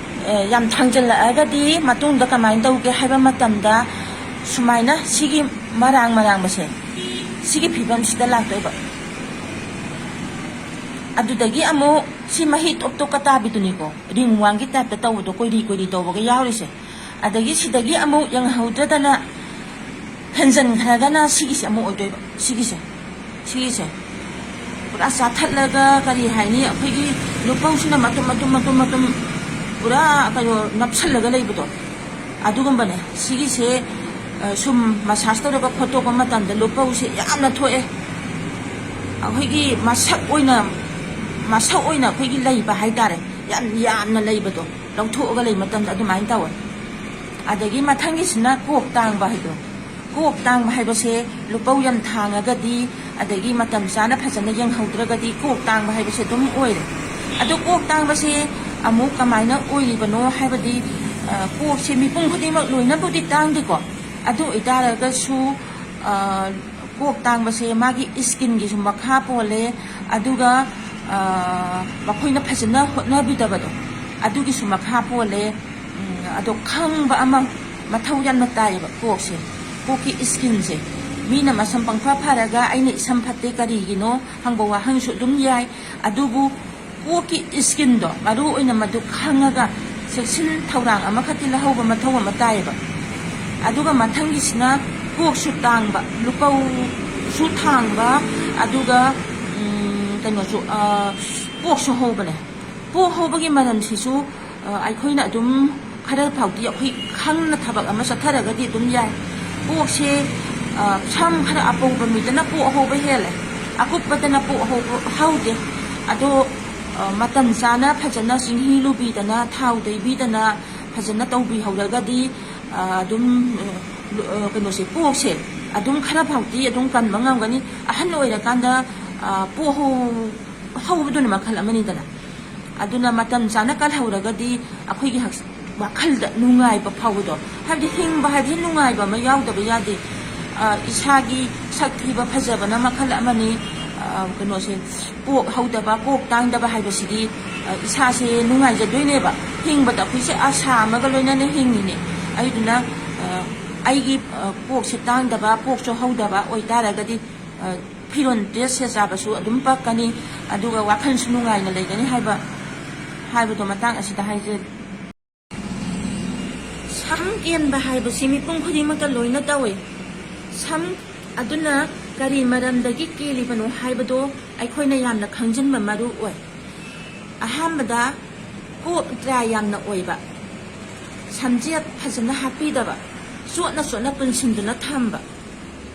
ꯑ, ꯌꯥꯝ ꯊꯥꯡꯖꯜꯂꯛꯑꯒꯗꯤ ꯃꯇꯨꯡꯗ ꯀꯃꯥꯏꯅ ꯇꯧꯒꯦ ꯍꯥꯏꯕ ꯃꯇꯝꯗ, ꯁꯨꯃꯥꯏꯅ ꯁꯤꯒꯤ ꯃꯔꯥꯡ ꯃꯔꯥꯡꯕꯁꯦ, ꯁꯤꯒꯤ ꯐꯤꯕꯝꯁꯤꯗ ꯂꯥꯛꯇꯣꯏꯕ꯫ ꯑꯗꯨꯗꯒꯤ ꯑꯃꯨꯛ ꯁꯤ ꯃꯍꯤ ꯇꯣꯞ ꯇꯣꯞꯀ ꯇꯥꯕꯤꯗꯨꯅꯤꯀꯣ, ꯔꯤꯡ ꯋꯥꯡꯒꯤ ꯇꯥꯏꯞꯇ ꯇꯧꯕꯗꯣ, ꯀꯣꯏꯔꯤ ꯀꯣꯏꯔꯤ ꯇꯧꯕꯒ ꯌꯥꯎꯔꯤꯁꯦ꯫ ꯑꯗꯒꯤ ꯁꯤꯗꯒꯤ ꯑꯃꯨꯛ ꯌꯦꯡꯍꯧꯗ꯭ꯔꯗꯅ ꯍꯦꯟꯖꯟꯈ꯭ꯔꯒꯅ ꯁꯤꯒꯤꯁꯦ ꯑꯃꯨꯛ ꯑꯣꯏꯗꯣꯏꯕ, ꯁꯤꯒꯤꯁꯦ, ꯁꯤꯒꯤꯁꯦ꯫ ꯄꯨꯔꯥ ꯆꯥꯊꯠꯂꯒ, ꯀꯔꯤ ꯍꯥꯏꯅꯤ, ꯑꯩꯈꯣꯏꯒꯤ ꯂꯨꯄꯧꯁꯤꯅ ꯃꯇꯨꯝ, ꯃꯇꯨꯝ, ꯃꯇꯨꯝ, ꯃꯇꯨꯝ ꯄꯨꯔꯥ, ꯀꯩꯅꯣ, ꯅꯞꯁꯜꯂꯒ ꯂꯩꯕꯗꯣ, ꯑꯗꯨꯒꯨꯝꯕꯅꯦ꯫ ꯁꯤꯒꯤꯁꯦ, ꯑ, ꯁꯨꯝ ꯃꯁꯥꯖ ꯇꯧꯔꯒ ꯈꯣꯠꯇꯣꯛꯄ ꯃꯇꯝꯗ ꯂꯨꯄꯧꯁꯦ ꯌꯥꯝꯅ ꯊꯣꯛꯑꯦ꯫ ꯑꯩꯈꯣꯏꯒꯤ ꯃꯁꯛ ꯑꯣꯏꯅ, ꯃꯁꯛ ꯑꯣꯏꯅ ꯑꯩꯈꯣꯏꯒꯤ ꯂꯩꯕ ꯍꯥꯏꯇꯥꯔꯦ, ꯌꯥꯝ ꯌꯥꯝꯅ ꯂꯩꯕꯗꯣ, ꯂꯧꯊꯣꯛꯑꯒ ꯂꯩꯕ ꯃꯇꯝꯗ ꯑꯗꯨꯃꯥꯏꯅ ꯇꯧꯋꯦ꯫ ꯑꯗꯒꯤ ꯃꯊꯪꯒꯤꯁꯤꯅ ꯀꯣꯛ ꯇꯥꯡꯕ ꯍꯥꯏꯗꯣ꯫ ꯀꯣꯛ ꯇꯥꯡꯕ ꯍꯥꯏꯕꯁꯦ ꯂꯨꯄꯧ ꯌꯥꯝ ꯊꯥꯡꯉꯒꯗꯤ, ꯑꯗꯒꯤ ꯃꯇꯝ ꯆꯥꯅ ꯐꯖꯅ ꯌꯦꯡꯍꯧꯗ꯭ꯔꯒꯗꯤ ꯀꯣꯛ ꯇꯥꯡꯕ ꯍꯥꯏꯕꯁꯦ ꯑꯗꯨꯝ ꯑꯣꯏꯔꯦ꯫ ꯑꯗꯣ ꯀꯣꯛ ꯇꯥꯡꯕꯁꯦ ꯑꯃꯨꯛ ꯀꯃꯥꯏꯅ ꯑꯣꯏꯔꯤꯕꯅꯣ ꯍꯥꯏꯕꯗꯤ, ꯑ, ꯀꯣꯛꯁꯦ ꯃꯤꯄꯨꯝ ꯈꯨꯗꯤꯡꯃꯛ ꯂꯣꯏꯅꯕꯨꯗꯤ ꯇꯥꯡꯗꯦꯀꯣ꯫ ꯑꯗꯨ ꯑꯣꯏꯇꯥꯔꯒꯁꯨ, ꯑ, ꯀꯣꯛ ꯇꯥꯡꯕꯁꯦ ꯃꯥꯒꯤ ꯏꯁꯀꯤꯟꯒꯤꯁꯨ ꯃꯈꯥ ꯄꯣꯜꯂꯦ, ꯑꯗꯨꯒ, ꯑ, ꯃꯈꯣꯏꯅ ꯐꯖꯅ ꯍꯣꯠꯅꯕꯤꯗꯕꯗꯣ, ꯑꯗꯨꯒꯤꯁꯨ ꯃꯈꯥ ꯄꯣꯜꯂꯦ꯫ ꯎꯝ, ꯑꯗꯣ ꯈꯪꯕ ꯑꯃ ꯃꯊꯧ ꯌꯥꯝꯅ ꯇꯥꯏꯌꯦꯕ ꯀꯣꯛꯁꯦ, ꯀꯣꯛꯀꯤ ꯏꯁꯀꯤꯟꯁꯦ꯫ ꯃꯤꯅ ꯃꯁꯝ ꯄꯪꯐ ꯐꯔꯒ "ꯑꯩꯅ ꯏꯁꯝ ꯐꯠꯇꯦ ꯀꯔꯤꯒꯤꯅꯣ?" ꯍꯪꯕ ꯋꯥꯍꯪꯁꯨ ꯑꯗꯨꯝ ꯌꯥꯏ꯫ ꯑꯗꯨꯕꯨ ꯀꯣꯛꯀꯤ ꯏꯁꯀꯤꯟꯗꯣ ꯃꯔꯨ ꯑꯣꯏꯅ ꯃꯗꯨ ꯈꯪꯉꯒ ꯆꯦꯛꯁꯤꯟ ꯊꯧꯔꯥꯡ ꯑꯃꯈꯛꯇꯤ ꯂꯧꯍꯧꯕ ꯃꯊꯧ ꯑꯃ ꯇꯥꯏꯌꯦꯕ꯫ ꯑꯗꯨꯒ ꯃꯊꯪꯒꯤꯁꯤꯅ ꯀꯣꯛꯁꯨ ꯇꯥꯡꯕ, ꯂꯨꯄꯧꯁꯨ ꯊꯥꯡꯕ, ꯑꯗꯨꯒ, ꯎꯝ, ꯀꯩꯅꯣꯁꯨ, ꯑ, ꯄꯣꯛꯁꯨ ꯍꯧꯕꯅꯦ꯫ ꯄꯣꯛ ꯍꯧꯕꯒꯤ ꯃꯔꯝꯁꯤꯁꯨ, ꯑ, ꯑꯩꯈꯣꯏꯅ ꯑꯗꯨꯝ ꯈꯔ ꯐꯥꯎꯗꯤ ꯑꯩꯈꯣꯏ ꯈꯪꯅ ꯊꯕꯛ ꯑꯃ ꯆꯠꯊꯔꯒꯗꯤ ꯑꯗꯨꯝ ꯌꯥꯏ꯫ ꯄꯣꯛꯁꯦ, ꯑ, ꯁꯝ ꯈꯔ ꯑꯄꯧꯕ ꯃꯤꯗꯅ ꯄꯣꯛ ꯍꯧꯕ ꯍꯦꯜꯂꯦ, ꯑꯀꯨꯞꯄꯗꯅ ꯄꯣꯛ ꯍꯧꯕ ꯍꯧꯗꯦ꯫ ꯑꯗꯣ, ꯑ, ꯃꯇꯝ ꯆꯥꯅ ꯐꯖꯅ ꯆꯤꯡꯍꯤ ꯂꯨꯕꯤꯗꯅ, ꯊꯥꯎ ꯇꯩꯕꯤꯗꯅ, ꯐꯖꯅ ꯇꯧꯕꯤꯍꯧꯔꯒꯗꯤ, ꯑ, ꯑꯗꯨꯝ, ꯑ, ꯀꯩꯅꯣꯁꯦ, ꯄꯣꯛꯁꯦ ꯑꯗꯨꯝ ꯈꯔ ꯐꯥꯎꯗꯤ ꯑꯗꯨꯝ ꯀꯟꯕ ꯉꯝꯒꯅꯤ꯫ ꯑꯍꯟ ꯑꯣꯏꯔꯀꯥꯟꯗ, ꯑ, ꯄꯣꯛ ꯍꯧ-, ꯍꯧꯕꯗꯨꯅ ꯃꯈꯜ ꯑꯃꯅꯤꯗꯅ꯫ ꯑꯗꯨꯅ ꯃꯇꯝ ꯆꯥꯅ ꯀꯜꯍꯧꯔꯒꯗꯤ ꯑꯩꯈꯣꯏꯒꯤ ꯍꯛꯆ-, ꯋꯥꯈꯜꯗ ꯅꯨꯡꯉꯥꯏꯕ ꯐꯥꯎꯕꯗꯣ, ꯍꯥꯏꯕꯗꯤ ꯍꯤꯡꯕ ꯍꯥꯏꯕꯁꯤ ꯅꯨꯡꯉꯥꯏꯕ ꯑꯃ ꯌꯥꯎꯗꯕ ꯌꯥꯗꯦ꯫ ꯑ, ꯏꯁꯥꯒꯤ ꯁꯛ ꯊꯤꯕ ꯐꯖꯕꯅ ꯃꯈꯜ ꯑꯃꯅꯤ꯫ ꯑ, ꯀꯩꯅꯣꯁꯦ, ꯄꯣꯛ ꯍꯧꯗꯕ, ꯄꯣꯛ ꯇꯥꯡꯗꯕ ꯍꯥꯏꯕꯁꯤꯗꯤ, ꯑ, ꯏꯁꯥꯁꯦ ꯅꯨꯡꯉꯥꯏꯖꯗꯣꯏꯅꯦꯕ꯫ ꯍꯤꯡꯕꯗ ꯑꯩꯈꯣꯏꯁꯦ ꯑꯁꯥ ꯑꯃꯒ ꯂꯣꯏꯅꯅ ꯍꯤꯡꯉꯤꯅꯦ꯫ ꯑꯗꯨꯗꯨꯅ, ꯑ, ꯑꯩꯒꯤ, ꯑ, ꯄꯣꯛꯁꯦ ꯇꯥꯡꯗꯕ, ꯄꯣꯛꯁꯨ ꯍꯧꯗꯕ ꯑꯣꯏꯇꯥꯔꯒꯗꯤ, ꯑ, ꯐꯤꯔꯣꯟ ꯗ꯭ꯔꯦꯁ ꯁꯦꯠ ꯆꯥꯕꯁꯨ ꯑꯗꯨꯝ ꯄꯛꯀꯅꯤ, ꯑꯗꯨꯒ ꯋꯥꯈꯜꯁꯨ ꯅꯨꯡꯉꯥꯏꯅ ꯂꯩꯒꯅꯤ ꯍꯥꯏꯕ, ꯍꯥꯏꯕꯗꯣ ꯃꯇꯥꯡ ꯑꯁꯤꯗ ꯍꯥꯏꯖꯔꯤ꯫ ꯁꯝ ꯀꯦꯟꯕ ꯍꯥꯏꯕꯁꯤ ꯃꯤꯄꯨꯝ ꯈꯨꯗꯤꯡꯃꯛꯇ ꯂꯣꯏꯅ ꯇꯧꯏ꯫ ꯁꯝ, ꯑꯗꯨꯅ ꯀꯔꯤ ꯃꯔꯝꯗꯒꯤ ꯀꯦꯜꯂꯤꯕꯅꯣ ꯍꯥꯏꯕꯗꯣ ꯑꯩꯈꯣꯏꯅ ꯌꯥꯝꯅ ꯈꯪꯖꯤꯟꯕ ꯃꯔꯨ ꯑꯣꯏ꯫ ꯑꯍꯥꯟꯕꯗ, ꯀꯣꯛ ꯗ꯭ꯔꯥꯏ ꯌꯥꯝꯅ ꯑꯣꯏꯕ, ꯁꯝꯖꯦꯠ ꯐꯖꯅ ꯍꯥꯞꯄꯤꯗꯕ, ꯆꯣꯠꯅ ꯆꯣꯠꯅ ꯄꯨꯟꯁꯤꯟꯗꯨꯅ ꯊꯝꯕ,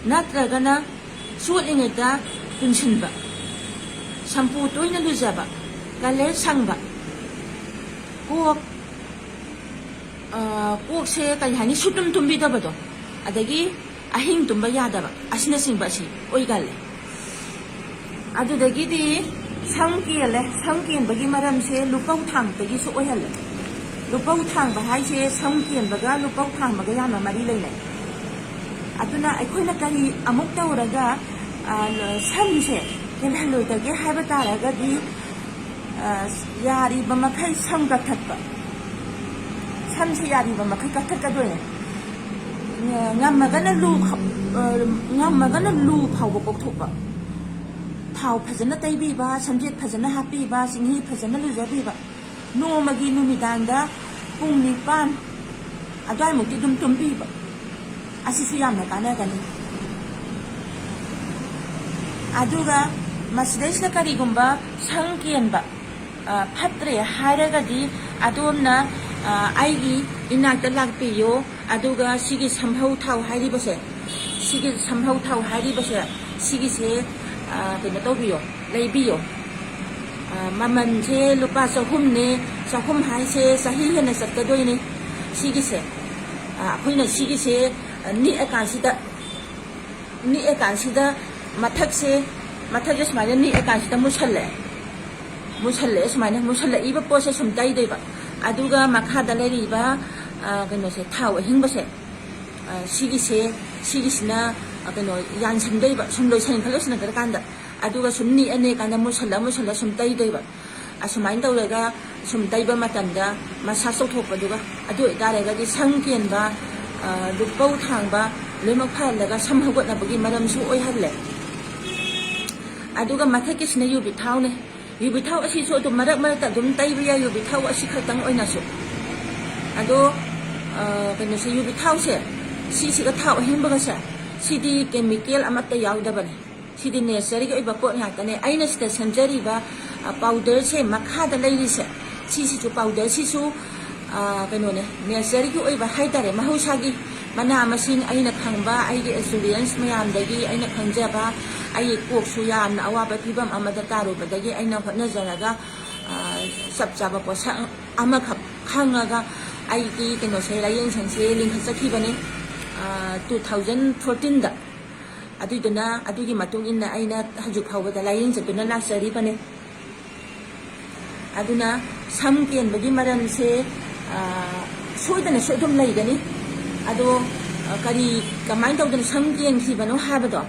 ꯅꯠꯇ꯭ꯔꯒꯅ ꯆꯣꯠꯂꯤꯉꯩꯗ ꯄꯨꯟꯁꯤꯟꯕ, ꯁꯝꯄꯨ ꯇꯣꯏꯅ ꯂꯨꯖꯕ, ꯀꯂꯔ ꯁꯪꯕ, ꯀꯣꯛ, ꯑ, ꯀꯣꯛꯁꯦ ꯀꯔꯤ ꯍꯥꯏꯅꯤ, ꯁꯨꯇꯨꯝ ꯇꯨꯝꯕꯤꯗꯕꯗꯣ, ꯑꯗꯒꯤ ꯑꯍꯤꯡ ꯇꯨꯝꯕ ꯌꯥꯗꯕ, ꯑꯁꯤꯅꯆꯤꯡꯕ ꯑꯁꯤ ꯑꯣꯏꯒꯜꯂꯦ꯫ ꯑꯗꯨꯗꯒꯤꯗꯤ ꯁꯝ ꯀꯦꯜꯂꯦ꯫ ꯁꯝ ꯀꯦꯟꯕꯒꯤ ꯃꯔꯝꯁꯦ ꯂꯨꯄꯧ ꯊꯥꯡꯕꯗꯒꯤꯁꯨ ꯑꯣꯏꯍꯜꯂꯦ꯫ ꯂꯨꯄꯧ ꯊꯥꯡꯕ ꯍꯥꯏꯁꯦ ꯁꯝ ꯀꯦꯟꯕꯒ ꯂꯨꯄꯧ ꯊꯥꯡꯕꯒ ꯌꯥꯝꯅ ꯃꯔꯤ ꯂꯩꯅꯩ꯫ ꯑꯗꯨꯅ ꯑꯩꯈꯣꯏꯅ ꯀꯔꯤ ꯑꯃꯨꯛ ꯇꯧꯔꯒ, ꯑ, ꯁꯝꯁꯦ ꯀꯦꯜꯍꯜꯂꯣꯏꯗꯒꯦ ꯍꯥꯏꯕ ꯇꯥꯔꯒꯗꯤ, ꯑ, ꯌꯥꯔꯤꯕ ꯃꯈꯩ ꯁꯝ ꯀꯛꯊꯠꯄ꯫ ꯁꯝꯁꯦ ꯌꯥꯔꯤꯕ ꯃꯈꯩ ꯀꯛꯊꯠꯀꯗꯣꯏꯅꯦ꯫ ꯉꯝꯃꯒꯅ ꯂꯨ ꯈ-, ꯑ, ꯉꯝꯃꯒꯅ ꯂꯨ ꯐꯥꯎꯕ ꯀꯣꯛꯊꯣꯛꯄ꯫ ꯊꯥꯎ ꯐꯖꯅ ꯇꯩꯕꯤꯕ, ꯁꯝꯖꯦꯠ ꯐꯖꯅ ꯍꯥꯞꯄꯤꯕ, ꯆꯤꯡꯍꯤ ꯐꯖꯅ ꯂꯨꯖꯕꯤꯕ꯫ ꯅꯣꯡꯃꯒꯤ ꯅꯨꯃꯤꯗꯥꯡꯗ ꯄꯨꯡ ꯅꯤꯄꯥꯟ ꯑꯗꯨꯋꯥꯏꯃꯨꯛꯇꯤ ꯑꯗꯨꯝ ꯇꯨꯝꯕꯤꯕ꯫ ꯑꯁꯤꯁꯨ ꯌꯥꯝꯅ ꯀꯥꯟꯅꯒꯅꯤ꯫ ꯑꯗꯨꯒ ꯃꯁꯤꯗꯩꯁꯤꯗ ꯀꯔꯤꯒꯨꯝꯕ ꯁꯝ ꯀꯦꯟꯕ, ꯑ, ꯐꯠꯇ꯭ꯔꯦ ꯍꯥꯏꯔꯒꯗꯤ ꯑꯗꯣꯝꯅ, ꯑ, ꯑꯩꯒꯤ ꯏꯅꯥꯛꯇ ꯂꯥꯛꯄꯤꯌꯨ꯫ ꯑꯗꯨꯒ ꯁꯤꯒꯤ ꯁꯝꯍꯧ ꯊꯥꯎ ꯍꯥꯏꯔꯤꯕꯁꯦ, ꯁꯤꯒꯤ ꯁꯝꯍꯧ ꯊꯥꯎ ꯍꯥꯏꯔꯤꯕꯁꯦ, ꯁꯤꯒꯤꯁꯦ, ꯑ, ꯀꯩꯅꯣ ꯇꯧꯕꯤꯌꯣ, ꯂꯩꯕꯤꯌꯣ꯫ ꯑ, ꯃꯃꯜꯁꯦ ꯂꯨꯄꯥ ꯆꯍꯨꯝꯅꯦ꯫ ꯆꯍꯨꯝ ꯍꯥꯏꯁꯦ ꯆꯍꯤ ꯍꯦꯟꯅ ꯆꯠꯀꯗꯣꯏꯅꯤ ꯁꯤꯒꯤꯁꯦ꯫ ꯑ, ꯑꯩꯈꯣꯏꯅ ꯁꯤꯒꯤꯁꯦ, ꯑ, ꯅꯤꯛꯑꯀꯥꯟꯁꯤꯗ, ꯅꯤꯛꯑꯀꯥꯟꯁꯤꯗ ꯃꯊꯛꯁꯦ, ꯃꯊꯛꯁꯦ ꯁꯨꯃꯥꯏꯅ ꯅꯤꯛꯑꯀꯥꯟꯁꯤꯗ ꯃꯨꯁꯜꯂꯛꯑꯦ꯫ ꯃꯨꯁꯜꯂꯛꯑꯦ, ꯁꯨꯃꯥꯏꯅ ꯃꯨꯁꯜꯂꯛꯏꯕ ꯄꯣꯠꯁꯦ ꯁꯨꯝ ꯇꯩꯗꯣꯏꯕ꯫ ꯑꯗꯨꯒ ꯃꯈꯥꯗ ꯂꯩꯔꯤꯕ, ꯑ, ꯀꯩꯅꯣꯁꯦ, ꯊꯥꯎ ꯑꯍꯤꯡꯕꯁꯦ, ꯑ, ꯁꯤꯒꯤꯁꯦ, ꯁꯤꯒꯤꯁꯤꯅ, ꯑ, ꯀꯩꯅꯣ, ꯌꯥꯟꯁꯤꯟꯗꯣꯏꯕ, ꯁꯨꯝ ꯂꯣꯏꯁꯟꯈ꯭ꯔ ꯂꯣꯏꯁꯟꯈ꯭ꯔꯀꯥꯟꯗ꯫ ꯑꯗꯨꯒ ꯁꯨꯝ ꯅꯤꯛꯑ ꯅꯤꯛꯑꯀꯥꯟꯗ ꯃꯨꯁꯜꯂ ꯃꯨꯁꯜꯂ ꯁꯨꯝ ꯇꯩꯗꯣꯏꯕ꯫ ꯑꯁꯨꯃꯥꯏꯅ ꯇꯧꯔꯒ ꯁꯨꯝ ꯇꯩꯕ ꯃꯇꯝꯗ ꯃꯁꯥꯁ ꯇꯧꯊꯣꯛꯄꯗꯨꯒ, ꯑꯗꯨ ꯑꯣꯏꯇꯥꯔꯒꯗꯤ ꯁꯝ ꯀꯦꯟꯕ, ꯑ, ꯂꯨꯄꯧ ꯊꯥꯡꯕ ꯂꯣꯏꯅꯃꯛ ꯐꯍꯜꯂꯒ ꯁꯝ ꯍꯧꯒꯠꯅꯕꯒꯤ ꯃꯔꯝꯁꯨ ꯑꯣꯏꯍꯜꯂꯦ꯫ ꯑꯗꯨꯒ ꯃꯊꯛꯀꯤꯁꯤꯅ ꯌꯨꯕꯤ ꯊꯥꯎꯅꯦ꯫ ꯌꯨꯕꯤ ꯊꯥꯎ ꯑꯁꯤꯁꯨ ꯑꯗꯨꯝ ꯃꯔꯛ ꯃꯔꯛꯇ ꯑꯗꯨꯝ ꯇꯩꯕ ꯌꯥꯏ, ꯌꯨꯕꯤ ꯊꯥꯎ ꯑꯁꯤ ꯈꯛꯇꯪ ꯑꯣꯏꯅꯁꯨ꯫ ꯑꯗꯣ, ꯑ, ꯀꯩꯅꯣꯁꯦ, ꯌꯨꯕꯤ ꯊꯥꯎꯁꯦ, ꯁꯤꯁꯤꯒ ꯊꯥꯎ ꯑꯍꯤꯡꯕꯒꯁꯦ, ꯁꯤꯗꯤ ꯀꯦꯃꯤꯀꯦꯜ ꯑꯃꯠꯇ ꯌꯥꯎꯗꯕꯅꯦ꯫ ꯁꯤꯗꯤ ꯅꯦꯆꯔꯒꯤ ꯑꯣꯏꯕ ꯄꯣꯠ ꯉꯥꯛꯇꯅꯦ꯫ ꯑꯩꯅ ꯁꯤꯗ ꯁꯦꯝꯖꯔꯤꯕ, ꯑ, ꯄꯥꯎꯗꯔꯁꯦ, ꯃꯈꯥꯗ ꯂꯩꯔꯤꯁꯦ, ꯁꯤꯁꯤꯁꯨ, ꯄꯥꯎꯗꯔꯁꯤꯁꯨ, ꯑ, ꯀꯩꯅꯣꯅꯦ, ꯅꯦꯆꯔꯒꯤ ꯑꯣꯏꯕ ꯍꯥꯏꯇꯥꯔꯦ, ꯃꯍꯧꯁꯥꯒꯤ ꯃꯅꯥ ꯃꯁꯤꯡ, ꯑꯩꯅ ꯈꯪꯕ, ꯑꯩꯒꯤ ꯑꯦꯛꯁꯄꯤꯔꯤꯌꯦꯟꯁ ꯃꯌꯥꯝꯗꯒꯤ ꯑꯩꯅ ꯈꯪꯖꯕ, ꯑꯩꯒꯤ ꯀꯣꯛꯁꯨ ꯌꯥꯝꯅ ꯑꯋꯥꯕ ꯐꯤꯕꯝ ꯑꯃꯗ ꯇꯥꯔꯨꯕꯗꯒꯤ ꯑꯩꯅ ꯍꯣꯠꯅꯖꯔꯒ, ꯑ, ꯆꯞ ꯆꯥꯕ ꯄꯣꯠꯁꯛ ꯑꯃꯈꯛ ꯈꯪꯉꯒ ꯑꯩꯒꯤ ꯀꯩꯅꯣꯁꯦ, ꯂꯥꯏꯌꯦꯡꯁꯪꯁꯦ ꯂꯤꯡꯈꯠꯆꯈꯤꯕꯅꯦ, ꯑ, two thousand fourteenꯗ꯫ ꯑꯗꯨꯏꯗꯨꯅ, ꯑꯗꯨꯒꯤ ꯃꯇꯨꯡ ꯏꯟꯅ ꯑꯩꯅ ꯍꯧꯖꯤꯛ ꯐꯥꯎꯕꯗ ꯂꯥꯏꯌꯦꯡꯖꯗꯨꯅ ꯂꯥꯛꯆꯔꯤꯕꯅꯦ꯫ ꯑꯗꯨꯅ ꯁꯝ ꯀꯦꯟꯕꯒꯤ ꯃꯔꯝꯁꯦ, ꯑ, ꯁꯣꯏꯗꯅꯁꯨ ꯑꯗꯨꯝ ꯂꯩꯒꯅꯤ꯫ ꯑꯗꯣ, ꯑ, ꯀꯔꯤ, ꯀꯃꯥꯏꯅ ꯇꯧꯗꯅ ꯁꯝ ꯀꯦꯟꯈꯤꯕꯅꯣ ꯍꯥꯏꯕꯗꯣ,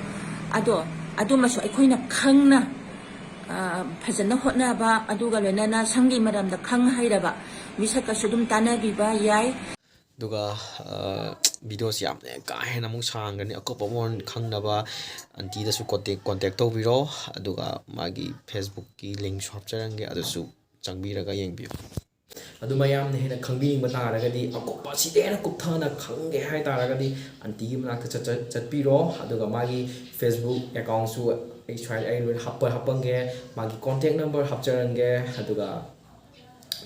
ꯑꯗꯣ, ꯑꯗꯨꯃꯁꯨ ꯑꯩꯈꯣꯏꯅ ꯈꯪꯅ, ꯑ, ꯐꯖꯅ ꯍꯣꯠꯅꯕ, ꯑꯗꯨꯒ ꯂꯣꯏꯅꯅ ꯁꯝꯒꯤ ꯃꯔꯝꯗ ꯈꯪ ꯍꯩꯔꯕ ꯃꯤꯁꯛꯀꯁꯨ ꯑꯗꯨꯝ ꯇꯥꯟꯅꯕꯤꯕ ꯌꯥꯏ꯫ ꯑꯗꯨꯒ, ꯑ, ꯚꯤꯗꯤꯑꯣꯁꯤ ꯌꯥꯝꯅ ꯀꯥ ꯍꯦꯟꯅ ꯑꯃꯨꯛ ꯁꯥꯡꯒꯅꯤ꯫ ꯑꯀꯨꯞꯄ ꯃꯔꯣꯜ ꯈꯪꯅꯕ ꯑꯟꯇꯤꯗꯁꯨ ꯀꯣꯟꯇꯦꯛ, ꯀꯣꯟꯇꯦꯛ ꯇꯧꯕꯤꯔꯣ꯫ ꯑꯗꯨꯒ ꯃꯥꯒꯤ Facebookꯀꯤ ꯂꯤꯡꯁꯨ ꯍꯥꯞꯆꯔꯝꯒꯦ, ꯑꯗꯨꯁꯨ ꯆꯪꯕꯤꯔꯒ ꯌꯦꯡꯕꯤꯌꯨ꯫ ꯑꯗꯨ ꯃꯌꯥꯝꯅ ꯍꯦꯟꯅ ꯈꯪꯕꯤꯅꯤꯡꯕ ꯇꯥꯔꯒꯗꯤ, ꯑꯀꯨꯞꯄ, ꯑꯁꯤꯗ ꯍꯦꯟꯅ ꯀꯨꯞꯊꯅ ꯈꯪꯒꯦ ꯍꯥꯏ ꯇꯥꯔꯒꯗꯤ, ꯑꯟꯇꯤꯒꯤ ꯃꯅꯥꯛꯇ ꯆꯠ-, ꯆꯠ-, ꯆꯠꯄꯤꯔꯣ꯫ ꯑꯗꯨꯒ ꯃꯥꯒꯤ Facebook accountꯁꯨ ꯑꯩ ꯁ꯭ꯋꯥꯏꯗ ꯑꯩ ꯂꯣꯏꯅ ꯍꯥꯞꯄ ꯍꯥꯞꯄꯝꯒꯦ꯫ ꯃꯥꯒꯤ contact number ꯍꯥꯞꯆꯔꯝꯒꯦ꯫ ꯑꯗꯨꯒ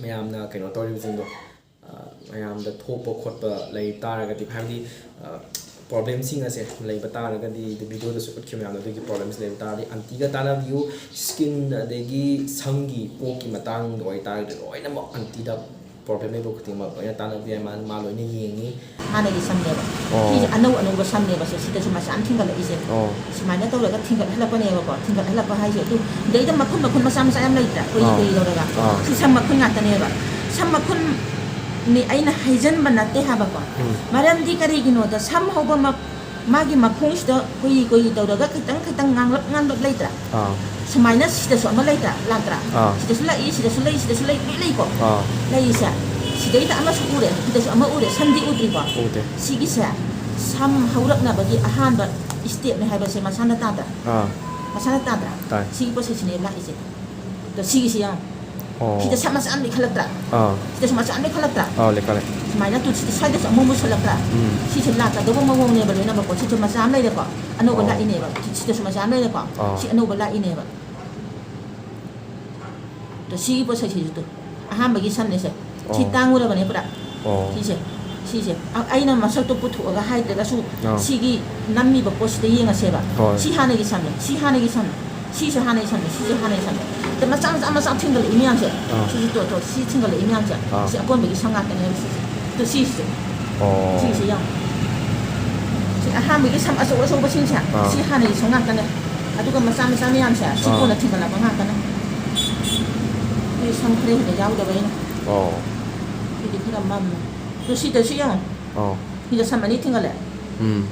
ꯃꯌꯥꯝꯅ ꯀꯩꯅꯣ ꯇꯧꯔꯤꯕꯁꯤꯡꯗꯣ, ꯑ, ꯃꯌꯥꯝꯗ ꯊꯣꯛꯄ ꯈꯣꯠꯄ ꯂꯩ ꯇꯥꯔꯒꯗꯤ, ꯍꯥꯏꯕꯗꯤ, ꯑ, problemꯁꯤꯡ ꯑꯁꯦ ꯂꯩꯕ ꯇꯥꯔꯒꯗꯤ, videoꯗꯁꯨ ꯎꯠꯈꯤꯕ ꯃꯌꯥꯝꯗꯣ, ꯑꯗꯨꯒꯤ problemꯁ ꯂꯩꯕ ꯇꯥꯔꯗꯤ ꯑꯟꯇꯤꯒ ꯇꯥꯟꯅꯕꯤꯌꯨ꯫ Skin ꯑꯗꯒꯤ ꯁꯝꯒꯤ ꯄꯣꯛꯀꯤ ꯃꯇꯥꯡꯗ ꯑꯣꯏꯇꯥꯔꯒꯗꯤ ꯂꯣꯏꯅꯃꯛ ꯑꯟꯇꯤꯗ problem ꯂꯩꯕ ꯈꯨꯗꯤꯡꯃꯛ ꯂꯣꯏꯅ ꯇꯥꯟꯅꯕ ꯌꯥꯏ꯫ ꯃꯥ, ꯃꯥ ꯂꯣꯏꯅ ꯌꯦꯡꯉꯤ꯫ ꯍꯥꯟꯅꯒꯤ ꯁꯝꯅꯦꯕ꯫ ꯑꯣ꯫ ꯁꯤꯁꯦ ꯑꯅꯧ ꯑꯅꯧꯕ ꯁꯝꯅꯦꯕ꯫ ꯁꯦ, ꯁꯤꯗꯁꯨ ꯃꯆꯥ ꯑꯃ ꯊꯤꯡꯒꯠꯂꯛꯏꯁꯦ꯫ ꯑꯣ꯫ ꯁꯨꯃꯥꯏꯅ ꯇꯧꯔꯒ ꯊꯤꯡꯒꯠꯍꯜꯂꯛꯄꯅꯦꯕꯀꯣ꯫ ꯊꯤꯡꯒꯠꯍꯜꯂꯛꯄ ꯍꯥꯏꯁꯦ ꯑꯗꯨ, ꯁꯤꯗꯩꯗ ꯃꯈꯨꯟ, ꯃꯈꯨꯟ ꯃꯆꯥ ꯃꯆꯥ ꯌꯥꯝ ꯂꯩꯇ꯭ꯔꯥ? ꯈꯣꯏꯔꯤ ꯑꯥ꯫ ꯈꯣꯏꯔꯤ ꯇꯧꯔꯒ꯫ ꯑꯥ꯫ ꯁꯤ ꯁꯝ ꯃꯈꯨꯟ ꯉꯥꯛꯇꯅꯦꯕ꯫ ꯁꯝ ꯃꯈꯨꯟꯅꯤ ꯑꯩꯅ ꯍꯩꯖꯟꯕ ꯅꯠꯇꯦ ꯍꯥꯏꯕꯀꯣ꯫ ꯎꯝ꯫ ꯃꯔꯝꯗꯤ ꯀꯔꯤꯒꯤꯅꯣꯗ, ꯁꯝ ꯍꯧꯕ ꯃ-, ꯃꯥꯒꯤ ꯃꯈꯣꯡꯁꯤꯗ ꯈꯣꯏꯔꯤ ꯈꯣꯏꯔꯤ ꯇꯧꯔꯒ ꯈꯤꯇꯪ ꯈꯤꯇꯪ ꯉꯥꯡꯂꯞ ꯉꯥꯡꯂꯞ ꯂꯩꯇ꯭ꯔꯥ? ꯑꯥ꯫ ꯁꯨꯃꯥꯏꯅ ꯁꯤꯗꯁꯨ ꯑꯃ ꯂꯩꯇ꯭ꯔꯥ? ꯂꯥꯛꯇ꯭ꯔꯥ? ꯑꯥ꯫ ꯁꯤꯗꯁꯨ ꯂꯥꯛꯏ, ꯁꯤꯗꯁꯨ ꯂꯩ, ꯁꯤꯗꯁꯨ ꯂꯩ, ꯂꯣꯏ ꯂꯩꯀꯣ? ꯑꯥ꯫ ꯂꯩꯁꯦ꯫ ꯁꯤꯗꯩꯗ ꯑꯃꯁꯨ ꯎꯔꯦ, ꯁꯤꯗꯁꯨ ꯑꯃ ꯎꯔꯦ, ꯁꯝꯗꯤ ꯎꯗ꯭ꯔꯤꯀꯣ? ꯎꯗꯦ꯫ ꯁꯤꯒꯤꯁꯦ ꯁꯝ ꯍꯧꯔꯛꯅꯕꯒꯤ ꯑꯍꯥꯟꯕ stepꯅꯦ ꯍꯥꯏꯕꯁꯦ ꯃꯁꯥꯅ ꯇꯥꯗ꯭ꯔꯥ? ꯑꯥ꯫ ꯃꯁꯥꯅ ꯇꯥꯗ꯭ꯔꯥ? ꯇꯥꯏ꯫ ꯁꯤꯒꯤ processꯁꯤꯅꯦ ꯂꯥꯛꯏꯁꯦ꯫ ꯑꯗꯣ ꯁꯤꯒꯤꯁꯦ ꯌꯦꯡꯉꯣ꯫ ꯑꯣ꯫ ꯁꯤꯗ ꯁꯝ ꯃꯆꯥ ꯑꯃ ꯂꯩꯈꯠꯂꯛꯇ꯭ꯔꯥ? ꯑꯥ꯫ ꯁꯤꯗꯁꯨ ꯃꯆꯥ ꯑꯃ ꯂꯩꯈꯠꯂꯛꯇ꯭ꯔꯥ? ꯑꯥ, ꯂꯩꯈꯠꯂꯦ꯫ ꯁꯨꯃꯥꯏꯅ ꯇꯨ ꯁꯤꯗ ꯁ꯭ꯋꯥꯏꯗꯁꯨ ꯑꯃꯨꯛ ꯃꯨꯁꯜꯂꯛꯇ꯭ꯔꯥ? ꯎꯝ꯫ ꯁꯤꯁꯦ ꯂꯥꯛꯀꯗꯧꯕ ꯃꯑꯣꯡꯅꯦꯕ ꯂꯣꯏꯅꯃꯛꯀꯣ꯫ ꯁꯤꯁꯨ ꯃꯆꯥ ꯑꯃ ꯂꯩꯔꯦꯀꯣ꯫ ꯑꯅꯧꯕ ꯑꯣ꯫ ꯂꯥꯛꯏꯅꯦꯕ꯫ ꯁꯤꯗꯁꯨ ꯃꯆꯥ ꯑꯃ ꯂꯩꯔꯦꯀꯣ꯫ ꯑꯥ꯫ ꯁꯤ ꯑꯅꯧꯕ ꯂꯥꯛꯏꯅꯦꯕ꯫ ꯇꯣ ꯁꯤꯒꯤ processꯁꯤꯁꯨ ꯇꯨ꯫ ꯑꯍꯥꯟꯕꯒꯤ ꯁꯝꯅꯦꯁꯦ꯫ ꯁꯤ ꯑꯣ꯫ ꯇꯥꯡꯉꯨꯔꯕꯅꯦ ꯄꯨꯔꯥ꯫ ꯑꯣ꯫ ꯁꯤꯁꯦ꯫ ꯁꯤꯁꯦ꯫ ꯑ-, ꯑꯩꯅ ꯃꯁꯛꯇꯣ ꯄꯨꯊꯣꯛꯑꯒ ꯍꯥꯏꯗ꯭ꯔꯒꯁꯨ ꯑꯥ꯫ ꯁꯤꯒꯤ ꯅꯝꯃꯤꯕ ꯄꯣꯠꯁꯤꯗ ꯌꯦꯡꯉꯁꯦꯕ꯫ ꯍꯣꯏ꯫ ꯁꯤ ꯍꯥꯟꯅꯒꯤ ꯁꯝꯅꯦ꯫ ꯁꯤ ꯍꯥꯟꯅꯒꯤ ꯁꯝꯅꯦ꯫ ꯁꯤꯁꯨ ꯍꯥꯟꯅꯒꯤ ꯁꯝꯅꯦ꯫ ꯁꯤꯁꯨ ꯍꯥꯟꯅꯒꯤ ꯁꯝꯅꯦ꯫ ꯑꯗ ꯃꯆꯥ, ꯃꯆꯥ, ꯃꯆꯥ ꯊꯤꯡꯒꯠꯂꯛꯏ ꯃꯌꯥꯝꯁꯦ꯫ ꯑꯥ꯫ ꯁꯤꯁꯨ ꯇꯣ, ꯇꯣ, ꯁꯤ ꯊꯤꯡꯒꯠꯂꯛꯏ ꯃꯌꯥꯝꯁꯦ꯫ ꯑꯥ꯫ ꯁꯤ ꯑꯀꯣꯟꯕꯒꯤ ꯁꯝ ꯉꯥꯛꯇꯅꯦꯕ ꯁꯤꯁꯦ꯫ ꯇꯣ ꯁꯤꯁꯦ꯫ ꯑꯣ꯫ ꯁꯤꯁꯦ ꯌꯦꯡꯉꯣ꯫ ꯁꯤ ꯑꯍꯥꯟꯕꯒꯤ ꯁꯝ ꯑꯆꯧ ꯑꯆꯧꯕꯁꯤꯡꯁꯦ꯫ ꯑꯥ꯫ ꯁꯤ ꯍꯥꯟꯅꯒꯤ ꯁꯝ ꯉꯥꯛꯇꯅꯦ꯫ ꯑꯗꯨꯒ ꯃꯆꯥ ꯃꯆꯥ ꯃꯌꯥꯝꯁꯦ꯫ ꯁꯤ ꯑꯥ꯫ ꯀꯣꯟꯅ ꯊꯤꯡꯒꯠꯂꯛꯄ ꯉꯥꯛꯇꯅꯦ꯫ ꯁꯤ ꯁꯝ ꯈꯔ ꯍꯦꯟꯅ ꯌꯥꯎꯗꯕ ꯑꯩꯅ꯫ ꯑꯣ꯫ ꯁꯤꯗꯤ ꯈꯔ ꯃꯝꯃꯦ꯫ ꯇꯣ ꯁꯤꯗꯁꯨ ꯌꯦꯡꯉꯣ꯫ ꯑꯣ꯫ ꯁꯤꯗ ꯁꯝ ꯑꯅꯤ ꯊꯤꯡꯒꯠꯂꯦ꯫ ꯎꯝ꯫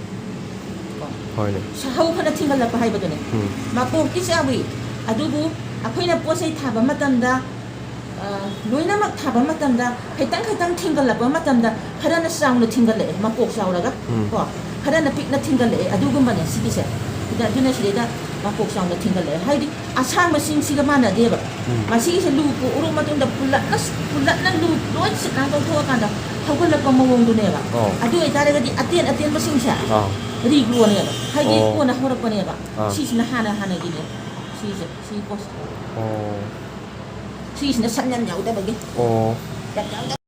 ꯀꯣ꯫ ꯍꯣꯏꯅꯦ꯫ ꯁ-, ꯍꯧ ꯐꯅ ꯊꯤꯡꯒꯠꯂꯛꯄ ꯍꯥꯏꯕꯗꯨꯅꯦ꯫ ꯎꯝ꯫ ꯃꯀꯣꯛꯇꯤ ꯆꯥꯎꯏ꯫ ꯑꯗꯨꯕꯨ ꯑꯩꯈꯣꯏꯅ ꯄꯣꯠ ꯆꯩ ꯊꯥꯕ ꯃꯇꯝꯗ, ꯑ, ꯂꯣꯏꯅꯃꯛ ꯊꯥꯕ ꯃꯇꯝꯗ ꯈꯤꯇꯪ ꯈꯤꯇꯪ ꯊꯤꯡꯒꯠꯂꯛꯄ ꯃꯇꯝꯗ ꯈꯔꯅ ꯆꯥꯎꯅ ꯊꯤꯡꯒꯠꯂꯛꯑꯦ, ꯃꯀꯣꯛ ꯆꯥꯎꯔꯒ꯫ ꯎꯝ꯫ ꯀꯣ꯫ ꯈꯔꯅ ꯄꯤꯛꯅ ꯊꯤꯡꯒꯠꯂꯛꯑꯦ꯫ ꯑꯗꯨꯒꯨꯝꯕꯅꯦ ꯁꯤꯒꯤꯁꯦ꯫ ꯑꯗ-, ꯑꯗꯨꯅ ꯁꯤꯗꯩꯗ ꯃꯀꯣꯛ ꯆꯥꯎꯅ ꯊꯤꯡꯒꯠꯂꯛꯑꯦ꯫ ꯍꯥꯏꯗꯤ ꯑꯁꯥꯡꯕꯁꯤꯡꯁꯤꯒ ꯃꯥꯟꯅꯗꯦꯕ꯫ ꯎꯝ. ꯃꯁꯤꯒꯤꯁꯦ ꯂꯨ ꯀꯣꯛꯎꯔ ꯃꯇꯨꯡꯗ ꯄꯨꯜꯂꯞꯅ, ꯄꯨꯜꯂꯞꯅ ꯂꯨ ꯂꯣꯏ ꯁꯤꯠ ꯅꯥꯟ ꯇꯧꯊꯣꯛꯑꯀꯥꯟꯗ ꯍꯧꯒꯠꯂꯛꯄ ꯃꯑꯣꯡꯗꯨꯅꯦꯕ꯫ ꯑꯣ. ꯑꯗꯨ ꯑꯣꯏꯇꯥꯔꯒꯗꯤ ꯑꯇꯦꯟ ꯑꯇꯦꯟꯕꯁꯤꯡꯁꯦ ꯑꯥ. ꯔꯤꯒ꯭ꯔꯣꯅꯦꯕ꯫ ꯍꯥꯏꯗꯤ ꯑꯣ. ꯀꯣꯟꯅ ꯍꯧꯔꯛꯄꯅꯦꯕ꯫ ꯑꯥ. ꯁꯤꯁꯤꯅ ꯍꯥꯟꯅ ꯍꯥꯟꯅꯒꯤꯅꯦ꯫ ꯁꯤꯁꯦ, ꯁꯤ ꯄꯣꯠꯁꯦ꯫ ꯑꯣ. ꯁꯤꯁꯤꯅ ꯁꯝ ꯌꯥꯝ ꯌꯥꯎꯗꯕꯒꯤ꯫ ꯑꯣ. ꯌꯥꯝ ꯌꯥꯎꯗꯕ꯫